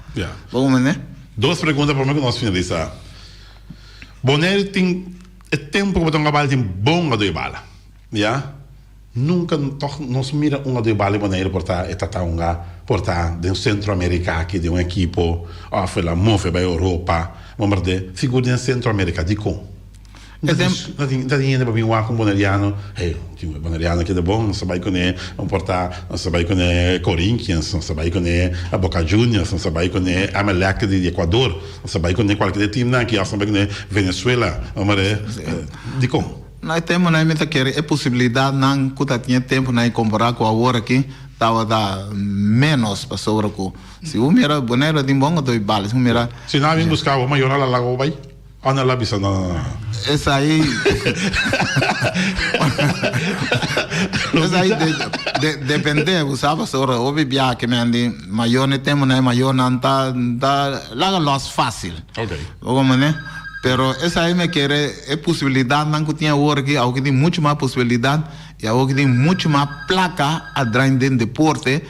C: Bo comprende?
A: Dos pregunta prome ku nos finalisá. Bonaire tin e tempu ku bo ta hunga bala tin bon adoy bala. Ya. Nunka tòg nos mira un adoy bala di Bonaire por ta e ta ta hunga por ta den Sentro Amerika aki den un ekipo òf el a move bai Europa. Bo morde sigur den Sentro Amerika. Dikon?
C: E tem.
A: No tin ta tin hende pa bin wak un boneriano, hey, tin un boneriano keda bon, nos ta bai kuné un porta, nos ta bai kuné Corinthians, nos ta bai kuné Boca Juniors, nos ta bai kuné Emelec di Ecuador, nos ta bai kuné kualke di e teamnan aki, òf nos ta bai kuné Venezuela, hombre, dikon?
C: Na e tempunan mi ta kere e posibilidatnan ku ta tin e tempunan i kompará ku awor aki tabata ménos pasobra ku si bo mira Boneiru tin bon otoy bal, si bo mira.
A: Si nan a bin buska bo mayor a la laga bo bai? Ana la bisa no no no.
C: Esai Esai de de depende bo sa pasobra hopi biaha ke men di mayor ne tempo nan e mayornan ta ta laga los facil.
A: Ok.
C: Bo comprende? Pero esai me kere e posibilidadnan ku tin awor aki awor ki tin mucho mas posibilidad y awor ki tin mucho mas placa a drain den deporte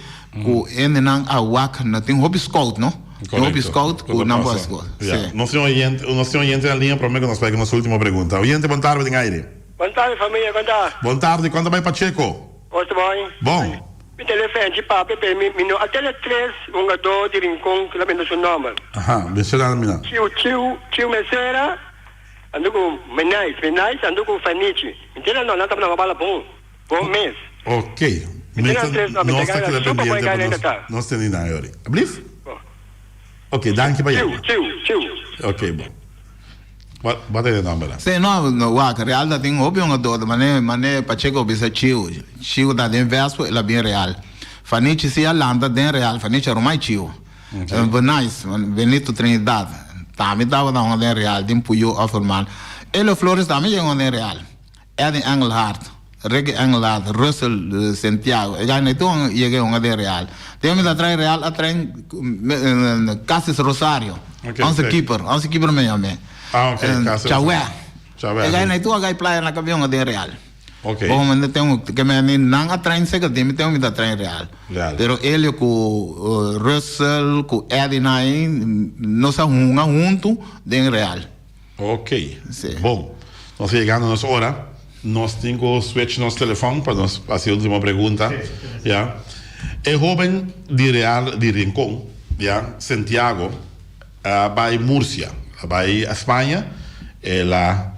C: ku hendenan a wak no tin hopi scout no.
A: Correcto.
C: Hopi scout cu nan por scout.
A: Ja.
C: Sí.
A: Nos tin oyente, nos tin oyente na linea prome cu nos bai cu nos ultimo pregunta. Oyente, bon tarde den aire.
F: Bon tarde familia, con ta?
A: Bon tarde, con ta bai Pacheco?
F: Cos ta bon?
A: Bon.
F: Mi telefon ci papia pe mi, mi no a tele tres hungador di Rincon cu ta bende su nomber.
A: Aha, menciona mi nan.
F: Chiu, Chiu, Chiu Mesera, ando cu Menais, Menais ando cu Fanichi. Mi tele no, nan tabata hunga bala bon. Bon mes.
A: Ok.
F: Mi
A: Mi
F: ta
A: ta,
F: tres no, mi
A: nos
F: ta
A: ta
F: gana
A: keda
F: super buen
A: pendiente pa
F: gana
A: nos,
F: ta.
A: nos tene nan yori. Ablief?
F: Bon.
A: Ok, danki pa
F: Chiu,
A: yama.
F: chiu, chiu.
A: Ok, bon. Wat, wat e nombernan?
C: Sí, no, no, wak, Real ta tin hopi hungador, mane, mane Pacheco bisa chiu, chiu ta den Vespo, el a bin Real. Fanichi si a lanta den Real, Fanichi a rumai chiu.
A: Ok.
C: Benais, Benito Trinidad, tambe tabata hunga den Real, den Puyo Offerman. Elio Flores tambe yega hunga den Real. Eddie Engelhard, Ricky Engelhard, Russell Santiago, e gana tur yega e hunga den Real. Den mi ta trae Real a trae Casis Rosario,
A: Ok,
C: onze
A: ok.
C: keeper, onze keeper mi yam'e.
A: Ah, ok, Casis
C: Chawè.
A: Djawe
C: E gai
A: aki.
C: na itu a gai playa na kabion den Real.
A: Ok.
C: Bon mi ten ke men ni nan a train seka den mi ten mi ta train Real.
A: Real.
C: Pero Elio ku Russell ku Eddie nai nos a hunga huntu den Real.
A: Ok.
C: Sí.
A: Bon. Nos a yegando nos ora. Nos tin ku switch nos telefòn pa nos hasi ultimo pregunta. Ya. E hoben di Real di Rincon, ya, Santiago, a bai Murcia, a bai Spaña, el a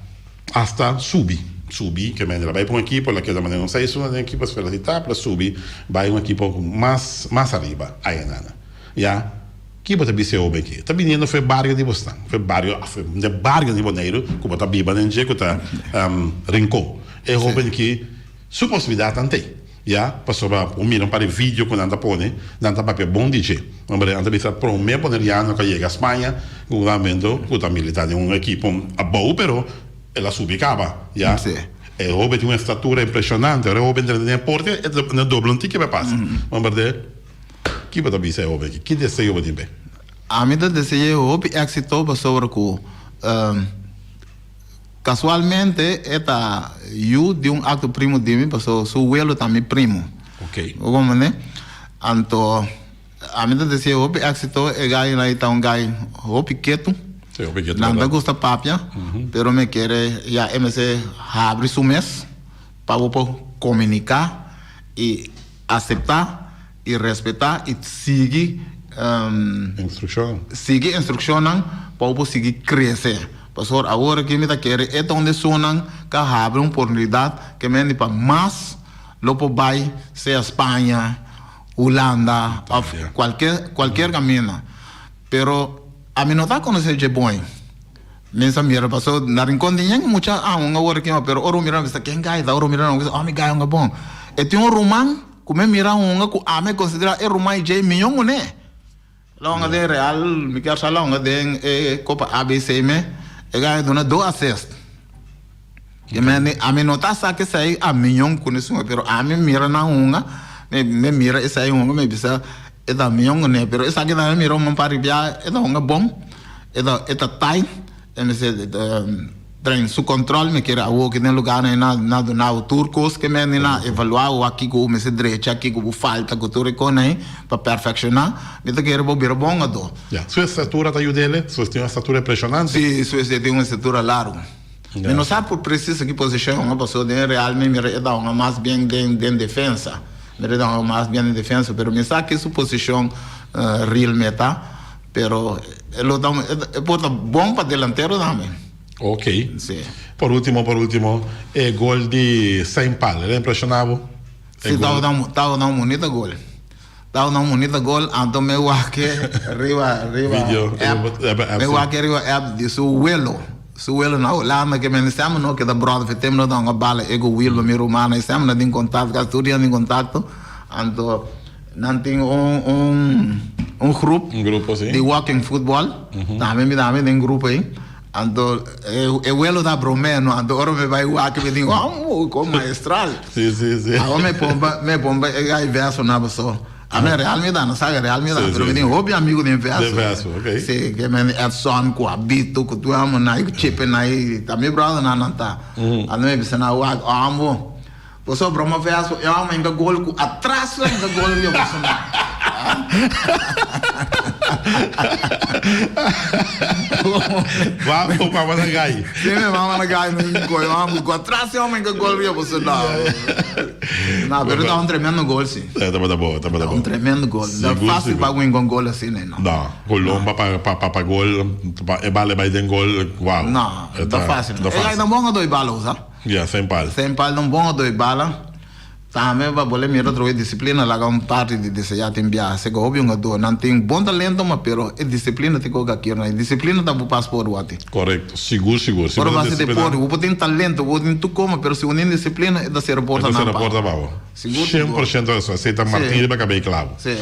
A: hasta subi, subi, ke men el a bai pa un ekipo, el a keda manera un seis luna den ekipo, espera si ta, pero a subi bai un ekipo mas, mas ariba, ayanana. Ya. Ki bo ta bisa e hoben aki? Ta biniendo for e bario di bosnan, for e bario, of e bario di Boneiru ku bo ta biba den dje ku ta Rincon. E hoben aki su posibilidatnan t'ei, ya, pasobra bo mira un par di video ku nan ta pone, nan ta papia bon di dje. Hombre, nan ta bisa prome boneriano ku a yega Spaña ku un lamento ku ta milita den un ekipo abou, pero el a subi kaba, ya. E hoben tin un estatura impreshonante, ora e hoben drenta den e porte e ta dobla un tiki pa e pasa. Hombre. Ki bo ta bisa e hoben aki? Ki deseo bo tin p'e?
C: Ami ta dese'é hopi éksito pasobra ku kasualmente e ta yu di un akto primo di mi pasobra su welo ta mi primo.
A: Ok.
C: Bo komprendé? Anto ami ta dese'é hopi éksito, e gai ei ta un gai hopi ketu.
A: Sí, hopi ketu,
C: Nan ta
A: bèrdat.
C: gusta papia, pero mi kere ya e mester habri su mes pa bo por komuniká i Aseptá i respetá i sigui
A: Instrukshonnan.
C: sigui instrukshonnan pa bo por sigui krese. Pastor, awor aki mi ta kere e ta un di esunnan ka habri un oportunidat ke mende pa mas lo por bai sea Spaña, Hulanda òf kualke kualkier kaminda. Pero ami no ta konosé dje bon. Mi sa mira paso na rincon di yen mucha aun awor aki pero ora bo mira nan bisa ken gai ta ora bo mira nan bisa oh mi gai hunga bon e tin un ruman ku mi mira hunga ku ami a considera e ruman dje miyon kuné la hunga den real mi kier sa la hunga den e copa abc me e gai a duna dos assist i mi ami no ta sa kesei a miyon kuné suma pero ami mira nan hunga mi mira esei hunga mi bisa E ta mion kuné, pero esaki tambe mira un par di bia e ta hunga bon, e ta e ta tight, e mester train su control, mi kere awo ki den lugar nan na na duna bo tur kos ke men na evalua bo wak kiko bo mester drecha, kiko bo falta ku tur e kos nan pa perfekshoná, mi ta kere bo bira bon hungadó.
A: Ya, su estatura ta yud'el? Su tin un estatura impreshonante.
C: Si, su tin un estatura largu. Mi no sa por presiso ki posishon hunga pasobra den Real mi mira e ta hunga mas bien den den defensa. Mira e ta hunga mas bien den defensa pero mi sa ki su posishon real me ta pero e lo ta e por ta bon pa delantero tambe.
A: Ok.
C: Si.
A: Por ultimo por ultimo e gol di Saint Paul el a impresiona bo?
C: Si tabata tabata un bunita gol. Tabata un bunita gol anto mi wak riba riba app mi wak riba app di su welo su welo na Hulanda ke men semper no keda brother fe tempo no ta hunga bala e ku Wilber mi ruman semper no tin kontakto kasi tur dia tin kontakto anto nan tin un un un groep di walking football tambe mi tambe den grupo ei anto e welo ta bromea no anto ora mi bai wak mi tin oh kon maestral.
A: Sí, sí, sí.
C: Awo me pompa, me pompa e gai verso na paso. A me real mi da, no sabe real mi da,
A: Sí,
C: pero
A: sí,
C: mi tin
A: sí.
C: hopi amigo den verso.
A: Den verso, ok.
C: Sí, ke men Edson, ku Abito, ku tu amo na, ku Chepe na, ta mi brother na nan ta. Ando me bisa na wak, amo. Paso broma verso, e amo inga gol ku atras la inga gol yo paso na.
A: Vamos, mama na gai.
C: Sí, mi mama na gai, mi gol, mama go atrás, yo me gol yo paso no. No, pero ta un tremendo gol sí.
A: Eh, tabata bo, tabata bo.
C: Un tremendo gol. No
A: Sigur,
C: fácil
A: sigur.
C: pa win con gol así, no.
A: No, Colomba pa pa pa pa gol, pa e bala bai den gol, wow.
C: No,
A: E
C: ta fácil.
A: Ta
C: E gai
A: fácil.
C: ta bon a doi bala usa.
A: Ja, sem pal.
C: Sem pal ta un bon a doi bala. Tambe pa bo le mira otro e disciplina laga un parti di desea tin biaha sega hopi hungador nan tin bon talento ma pero e disciplina tin koke a kier nan e disciplina ta bo pas por wati.
A: Korekto, sigur sigur si
C: Ora
A: bo ta
C: bo hasi
A: disciplina.
C: deporte bo por tin talento bo tin tur koma pero si bo no tin disciplina e ta sera porta
A: E ta
C: nan
A: sera
C: pa
A: porta pa bo.
C: Sigur
A: Shen
C: sigur.
A: por shento rason esei ta
C: Si.
A: martin riba kabei klabo.
C: Si.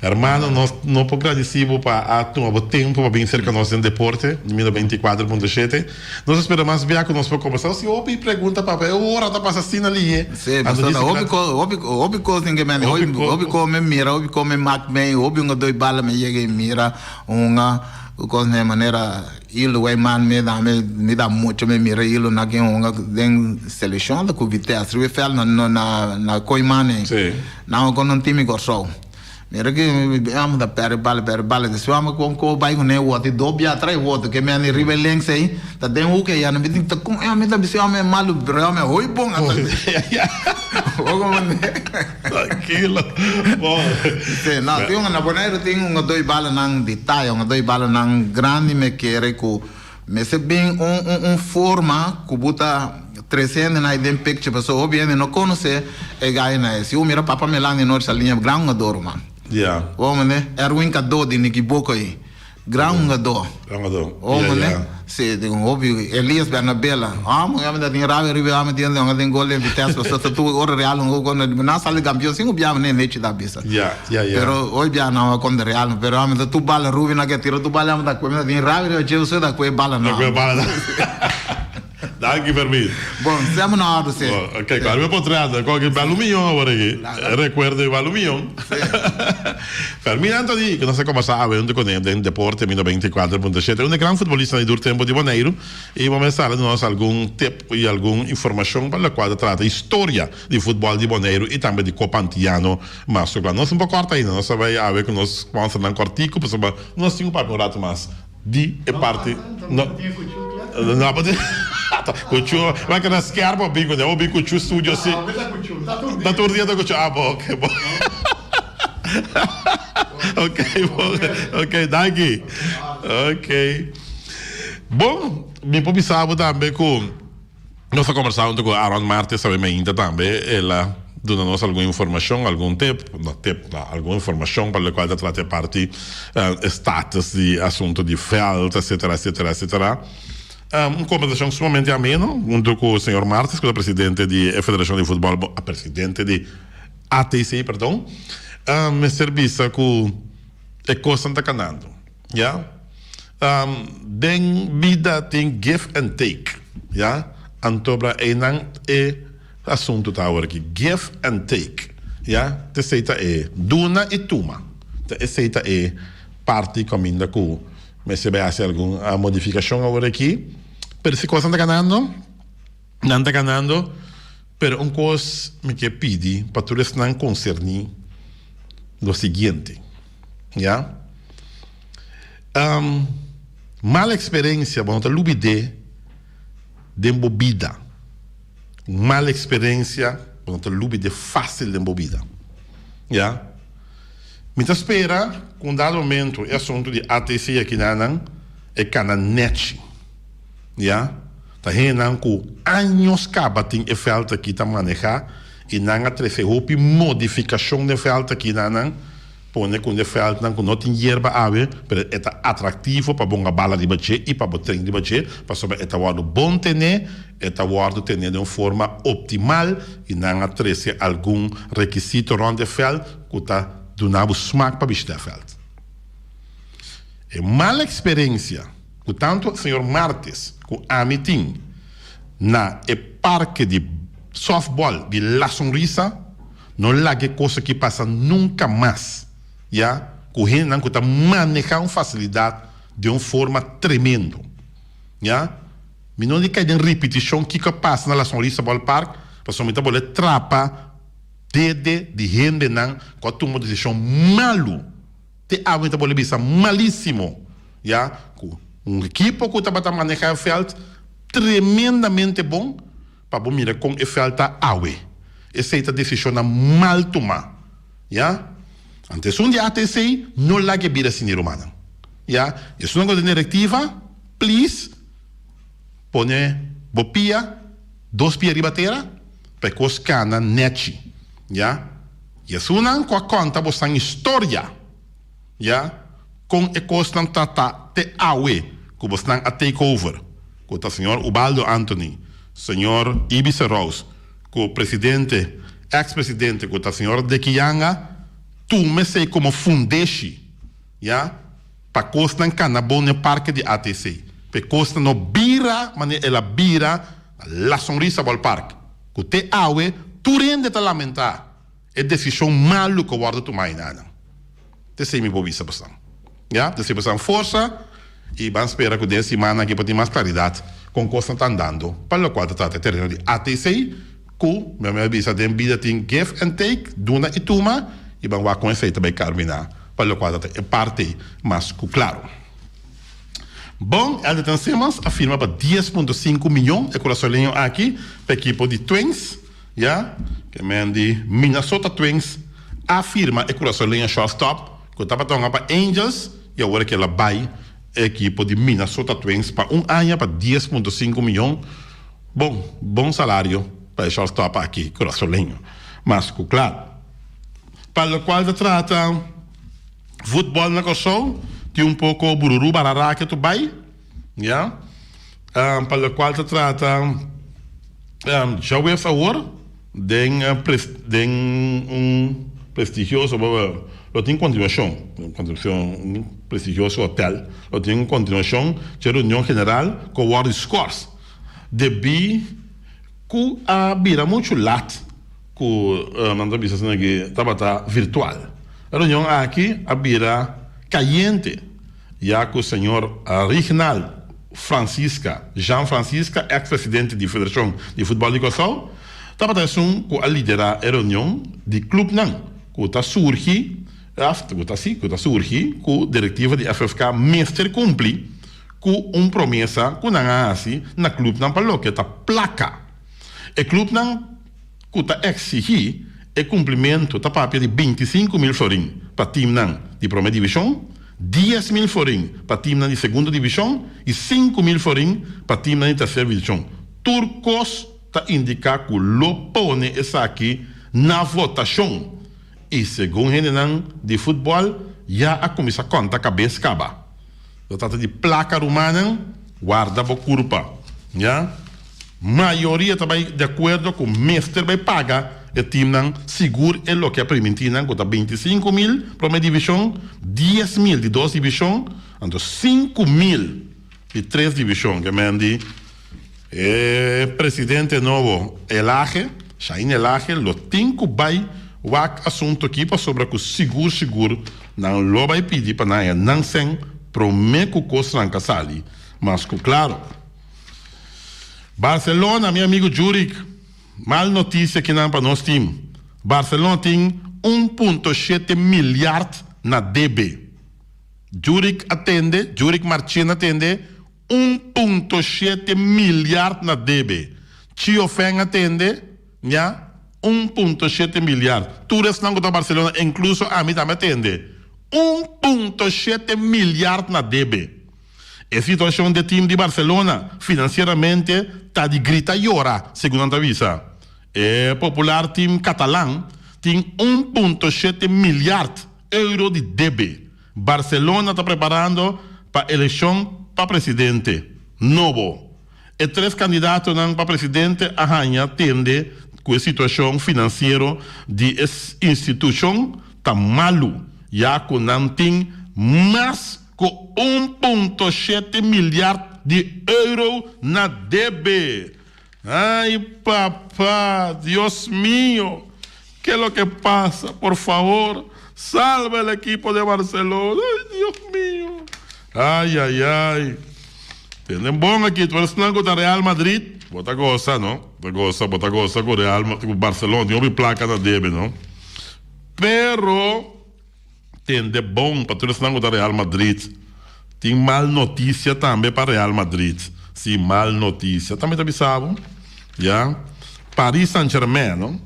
A: Hermano, nos no por gradici bo pa a tuma bo tempo pa bin cerca nos den deporte, Mira 24.7. Nos a spera mas bia cu nos por conversa. Si hopi pregunta papa, e ora ta pasa asina lihe.
C: Si, pasobra ta hopi cos, hopi, hopi cos tin ke mende. Hopi, hopi cos mi mira, hopi cos mi mak mei, hopi hunga doi bala mi yega y mira hunga. Ku kos na e manera Ilo wei man mi da mi mi da mucho mi mira Ilo na kin hunga den selekshon ta ku Vitesse riba e veld na na na Kooiman ei.
A: Sí.
C: Nan kon nan tin mi Kòrsou. Mira ki amo ta pèrdè bala pèrdè bala despues amo kon ko bai kuné wòrdu i dor bia trai wòrdu ke mende riba e lens ei ta den hoek ei mi tin ta kon mi ta bisa amo e malu pero amo e hoi bon ata
A: Trankilo bon.
C: Si no tin un na Boneiru tin un doi balanan di taya un doi balanan grandi mi kere ku mester bin un un un forma ku bo ta trese hendenan ei den picture pasobra hopi hende no konosé e gainan ei si bo mira papa Melanie Noord Saliña gran hungador man bo mende Erwin Kado di Nicky Boko ei Gran hungadó.
A: Gran hungadó.
C: Oh,
A: Ya,
C: mane.
A: ya.
C: Sí, den hopi. Elias Bernabela. Amo, ya me da tin rabia riba amo tin hunga den gol den Vitesse pasobra ta tur ora Real hunga kontra nan sali kampion sin ku bia mane nechi ta bisa.
A: Ya, ya, ya.
C: Pero hoy bia nan hunga kontra Real pero amo ta tur bala Rubi nan ke tira tur bala amo ta kue mi ta tin rabia riba dje pasobra ta kue bala
A: Ta
C: nan.
A: kue bala nan. Danki Fermin.
C: Bon, semo na ordu si.
A: Bon, ok, kua mi por trata? Kua ki bal un miyon awor aki? Rekuerdo di bal un miyon. Fermin Anthony, ku nos a kombersá awe huntu kuné den Deporte mi 94.7, un di gran futbolistanan di dur tempu di Boneiru, i bo mester a duna nos algun tip i algun informashon pa lokual ta trata historia di futbòl di Boneiru i tambe di Kopa Antiano mas ku kla. Nos un por kòrta ainda, nos ta bai awe ku nos sponsornan kòrtiku pasobra nos tin ku papia un ratu mas. Di e parti no no bo tin kuchu bo keda skerp bo bin kuné bo bin kuchu studio si ta tur dia ta kuchu ah bo ok bo ok bo ok danki ok bon mi por bisa bo tambe ku Nos a kombersá huntu ku Aaron Martes awe mainta tambe. El a duna nos algun informashon, algun tep, no tep, no, algun informashon pa lokual ta trata e parti status di asuntu di vèlt, etsetera, etsetera, etsetera. Un kombersashon sumamente ameno huntu ku señor Martes ku ta presidente di e Federashon di Futbòl, presidente di ATC, perdon. Mester bisa ku e kosnan ta kanando. Ya. Den bida tin give and take. Ya. Antobra einan e asuntu ta awor aki. Give and take. Ya. T'esei ta e duna i tuma. Ta esei ta e parti kaminda ku mester bai hasi algun modifikashon awor aki. Pero si kosnan ta ganando, nan ta ganando. Pero un kos mi ke pidi pa tur esnan konserní lo siguiente. Ya. Um, mal experiencia bo no ta lubid'é den bo bida. Un mal experiencia bo no ta lubid'é fácil den bo bida. Ya. Mi ta spera ku un dado momento e asuntu di ATC akinanan e kana nèchi. Ya. Ta hendenan ku años kaba tin e vèlt aki ta manehá i nan a trese hopi modifikashon den vèlt aki nan pone ku e vèltnan ku no tin yerba awe pero e ta atraktivo pa bonga bala riba dje i pa bo tren riba dje pasobra e ta wòrdu bon tené, e ta wòrdu tené den un forma optimal i nan a trese algun rekisito rònt e vèlt ku ta duna bo smak pa bishita e vèlt. E mal eksperensia ku tantu señor Martes ku ami tin na e parke di softball di La Sonrisa no laga e kos aki pasa nunka mas ya ku hendenan ku ta maneha un fasilidat den un forma tremendo ya mi no di kai den ripitishon kiko a pasa na La Sonrisa Ballpark pasobra mi ta bolbe trapa dede di hendenan ku a tuma desishon malu. Te awe mi ta bolbe bisa malisimo, ya, ku un ekipo ku tabata maneha e vèlt tremendamente bon, pa bo mira kon e vèlt ta awe. Esei ta desishonnan mal tumá, ya. Anto esun di ATC no laga e bira asina, rumannan, ya. Esunnan ku ta den direktiva, please, pone bo pia, dos pia riba tera, pa e kos kana nèchi, ya. I esunnan ku a konta bosan historia, ya, kon e kosnan ta ta te awe ku bosnan a take over, ku ta señor Ubaldo Anthony, señor Ibi Serous, ku presidente, eks presidente ku ta señor Deki Yanga, tuma esei komo fundeshi, ya, pa kosnan kana bon den parke di ATC, pa e kosnan no bira manera el a bira na La Sonrisa Ballpark. Ku te awe tur hende ta lamentá e desishon malu ku a wòrdu tumá enanan. T'esei mi por bisa bosan. Ya, t'esei bosan forsa. I ban spera ku den e simannan aki por tin mas klaridat kon kosnan ta andando pa lokual ta trata e tereno di ATC ku mi a bisa den bida tin give and take, duna i tuma, i ban wak kon esei ta bai karminá pa lokual ta ta e parti mas ku klaro. Bon, Elderton Simmons a firma pa 10.5 miyon e kurasoleño aki pa ekipo di Twins, ya, ke men di Minnesota Twins a firma e kurasoleño shortstop ku tabata hunga pa Angels i awor ke el a bai e ekipo di Minnesota Twins pa un aña pa 10.5 miyon. Bon, bon salario pa e shortstop aki kurasoleño, mas ku klaro. Pa lokual ta trata Futbòl na Kòrsou tin un poko bururu barará ke tu bai, ya. Pa lokual ta trata djaweps awor den den un prestigioso lo tin kontinuashon, un prestigioso hotel lo tin un kontinuashon dje reunion general ku a wòrdu skòrs debí ku a bira muchu lat. Ku nan ta bisa asina ki tabata virtual. E reunion aki a bira kayente ya ku señor Rignald Francisca, Jean Francisca, eks presidente di Federashon di Futbòl di Kòrsou, tabata esun ku a liderá e reunion di klupnan ku ta surgi ku ta si ku ta surgi ku direktiva di FFK mester kumpli ku un promesa ku nan a hasi na klupnan pa loke ta plaka. E klupnan ku ta eksigí e kumplimentu ta papia di 25.000 florin pa timnan di promé divishon, 10.000 florin pa timnan di segundo divishon i 5.000 florin pa timnan di terser divishon. Tur kos ta indiká ku lo pone esaki na votashon i segun hendenan di futbòl ya a kuminsá kònta kabes kaba. Lo trata di plaka rumannan, warda bo kurpa, ya. Mayoria ta bai di akuerdo ku mester bai paga e timnan sigur e loke a primintí nan ku ta 25.000 promé divishon, 10.000 di dos divishon, anto 5.000 di tres divishon. Ke men di e presidente nobo Elhage, Shain Elhage lo tin ku bai wak asuntu aki pasobra ku sigur sigur nan lo bai pidi pa nan haña nan sèn promé ku kos ranka sali mas ku klaro. Barcelona, mi amigo Jurick, mal noticia kinan pa nos team. Barcelona tin 1.7 miljard na debe. Jurick a tende, Jurick Marchena a tende 1.7 miljard na debe. Chio Feng a tende, ya, 1.7 miljard. Tur esnan cu ta Barcelona, incluso ami tambe a tende. 1.7 miljard na debe. E situacion di e team di Barcelona financieramente ta di grita yora, segun nan ta bisa. E popular team catalan tin 1.7 miljard euro di debe. Barcelona ta preparando pa eleccion pa presidente nobo. E tres candidatonan pa presidente a haña tende cu e situacion financiero di e institucion ta malu, ya cu nan tin mas cu 1.7 miljard di euro na debe. Ay papa, Dios mio, ke lo ke pasa? Por favor, salva el equipo de Barcelona. Ay Dios mio. Ay ay ay. Tende bon aki, tur esnan ku ta Real Madrid, bo ta gosa no, bo ta gosa, bo ta gosa ku Real, ku Barcelona tin hopi plaka na debe no. Pero tende bon pa tur esnan ku ta Real Madrid. Tin mal notisia tambe pa Real Madrid. Si, mal notisia. Tambe ta bisa bo, ya. Paris Saint Germain, no.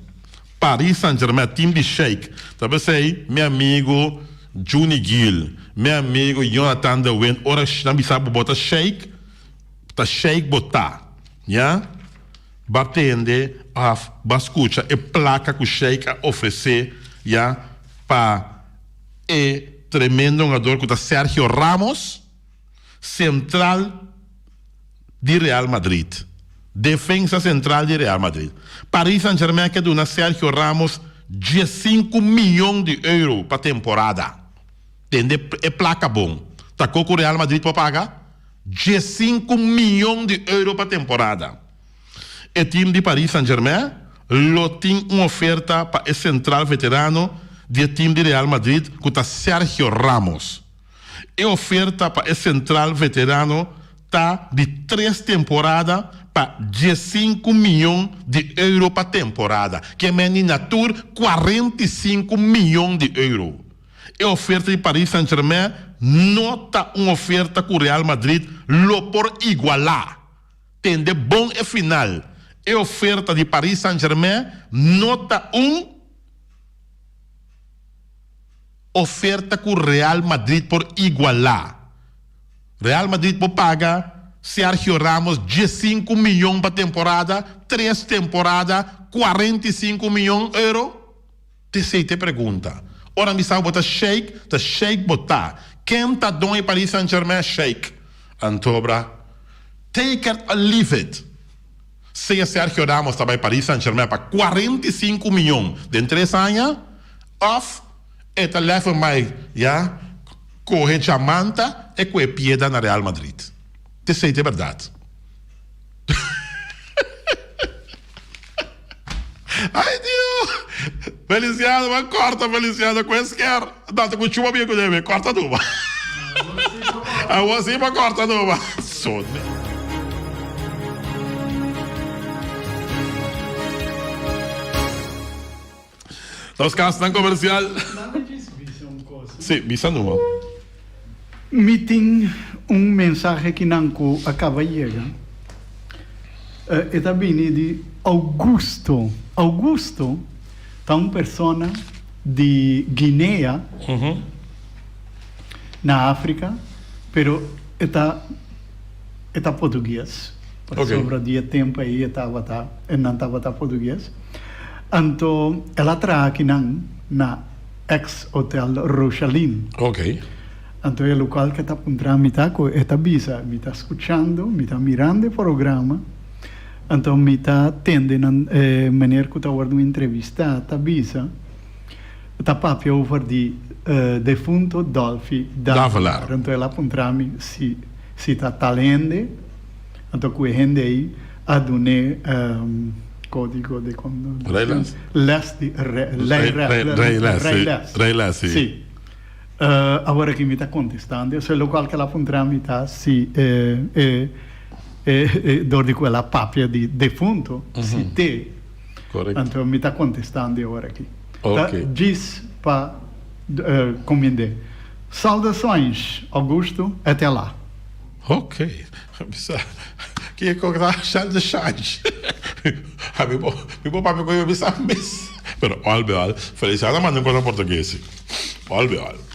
A: Paris Saint Germain, team di Sheik. Ta p'esei mi amigo Juni Gil, mi amigo Jonathan de Wind, ora nan bisa bo bo ta Sheik, ta Sheik bo ta, ya. Ba tende of ba skucha e plaka ku Sheik a ofresé, ya, pa e tremendo hungador ku ta Sergio Ramos, sentral di Real Madrid. Defensa sentral di Real Madrid. Paris Saint-Germain ke duna Sergio Ramos 15 miyon di euro pa temporada. Tende e plaka bon. Ta ko ku Real Madrid por paga? 15 miyon di euro pa temporada. E team di Paris Saint-Germain lo tin un oferta pa e sentral veterano di e team di Real Madrid ku ta Sergio Ramos. E oferta pa e sentral veterano ta di tres temporada pa diesinku miyon di euro pa temporada, ke meni na tur 45 miyon di euro. E oferta di Paris Saint-Germain no ta un oferta ku Real Madrid lo por igualá. Tende bon e final, e oferta di Paris Saint-Germain no ta un oferta ku Real Madrid por igualá. Real Madrid por paga Sergio Ramos diesinku miyon pa temporada, tres temporada, 45 miyon euro? T'esei t'e pregunta. Ora mi sa bo ta sheik, ta sheik bo ta. Ken ta doño Paris Saint Germain? Sheik. Anto bra, take it or leave it. Sea Sergio Ramos ta bai Paris Saint Germain pa 45 miyon den tres aña, of e ta lef mai ya kohe djamanta e ku e pieda na Real Madrid. T'esei t'e bèrdat. Ay Dios! Feliciano, ban corta Feliciano cu esker. Date cu chupa bien cu debe. Corta numa. Awor si pa corta numa. Sonde. Nos casnan comercial. Si, bisa numa.
B: Mi tin un mensahe kinan ku a kaba yega. E ta bini di Augusto. Augusto ta un persona di Guinea na Afrika, pero e ta e ta portugues. Pasobra di e tempu ei e tabata e nan tabata portugues. Anto el a traha kinan na ex Hotel Rochalin. Anto e locual ke ta puntra mi ta cu e ta bisa mi ta scuchando, mi ta mirando e programa, anto mi ta tende nan e meneer cu ta wordo entrevista ta bisa ta papia over di defunto Dolfi Davelaar. Anto el a puntra mi si si ta tal hende, anto cu e hende ey a dun'e codigo de conduccion, les di rijles,
A: rijles,
B: si. Awor aki mi ta kontestando esei lokual ku el a puntra mi ta si e e dor di ku el a papia di defunto si te. Anto mi ta kontestando awor aki. Ta djis pa komind'é. Saudasons Augusto ete la.
A: Ok. Bisa kiko ta saudasons. Mi por papia ku mi bisa mes. Pero al be al Feliciano a manda un kos na portugues. Olbeol.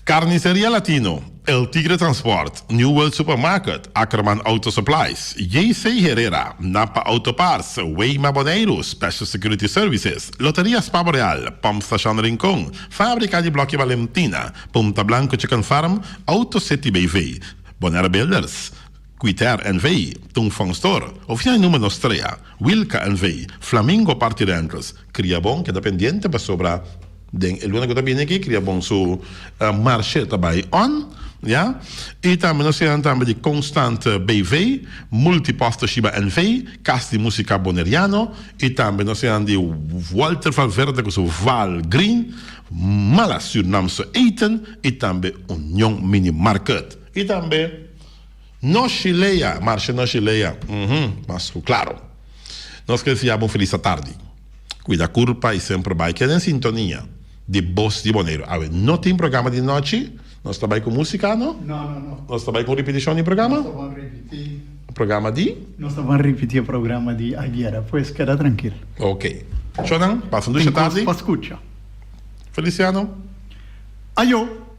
A: Carniceria Latino, El Tigre Transport, New World Supermarket, Ackerman Auto Supplies, JC Herrera, Napa Auto Parts, Weima Boneiru, Special Security Services, Loteria Spa Boreal, Pump Station Rincon, Fabrica di Blokje Valentina, Punta Blanco Chicken Farm, Auto City BV, Bonaire Builders, Quiter NV, Tung Fong Store, Oficina di Numero Nostrea, Wilka NV, Flamingo Party Rentals, Kriabon keda pendiente pasobra den e luna ku ta bini aki Kriabon su marshe ta bai on, ya. I tambe nos tin tambe di Constant BV, Multipost Toshiba NV, Kas di Musika Boneriano i tambe nos tin di Walter Valverde ku su Val Green, Mala Surinaamse Eten i tambe Union Mini Market. I tambe Noshilea, Marshe Noshilea, uhum, mas ku klaro. Nos ke deseá bo un felis atardi. Kuida kurpa i semper bai keda den sintonia di Bos di Boneiru. Awe no tin programa di nochi, nos ta bai ku músika, no?
B: No, no, no.
A: Nos ta bai ku un ripitishon di programa?
B: Nos ta ban ripití.
A: Programa di?
B: Nos ta ban ripití e programa di ayera, pues keda trankil.
A: Ok. Shownan, pasa un dushi
B: Tin kos
A: atardi.
B: pa skucha.
A: Feliciano.
B: Ayo!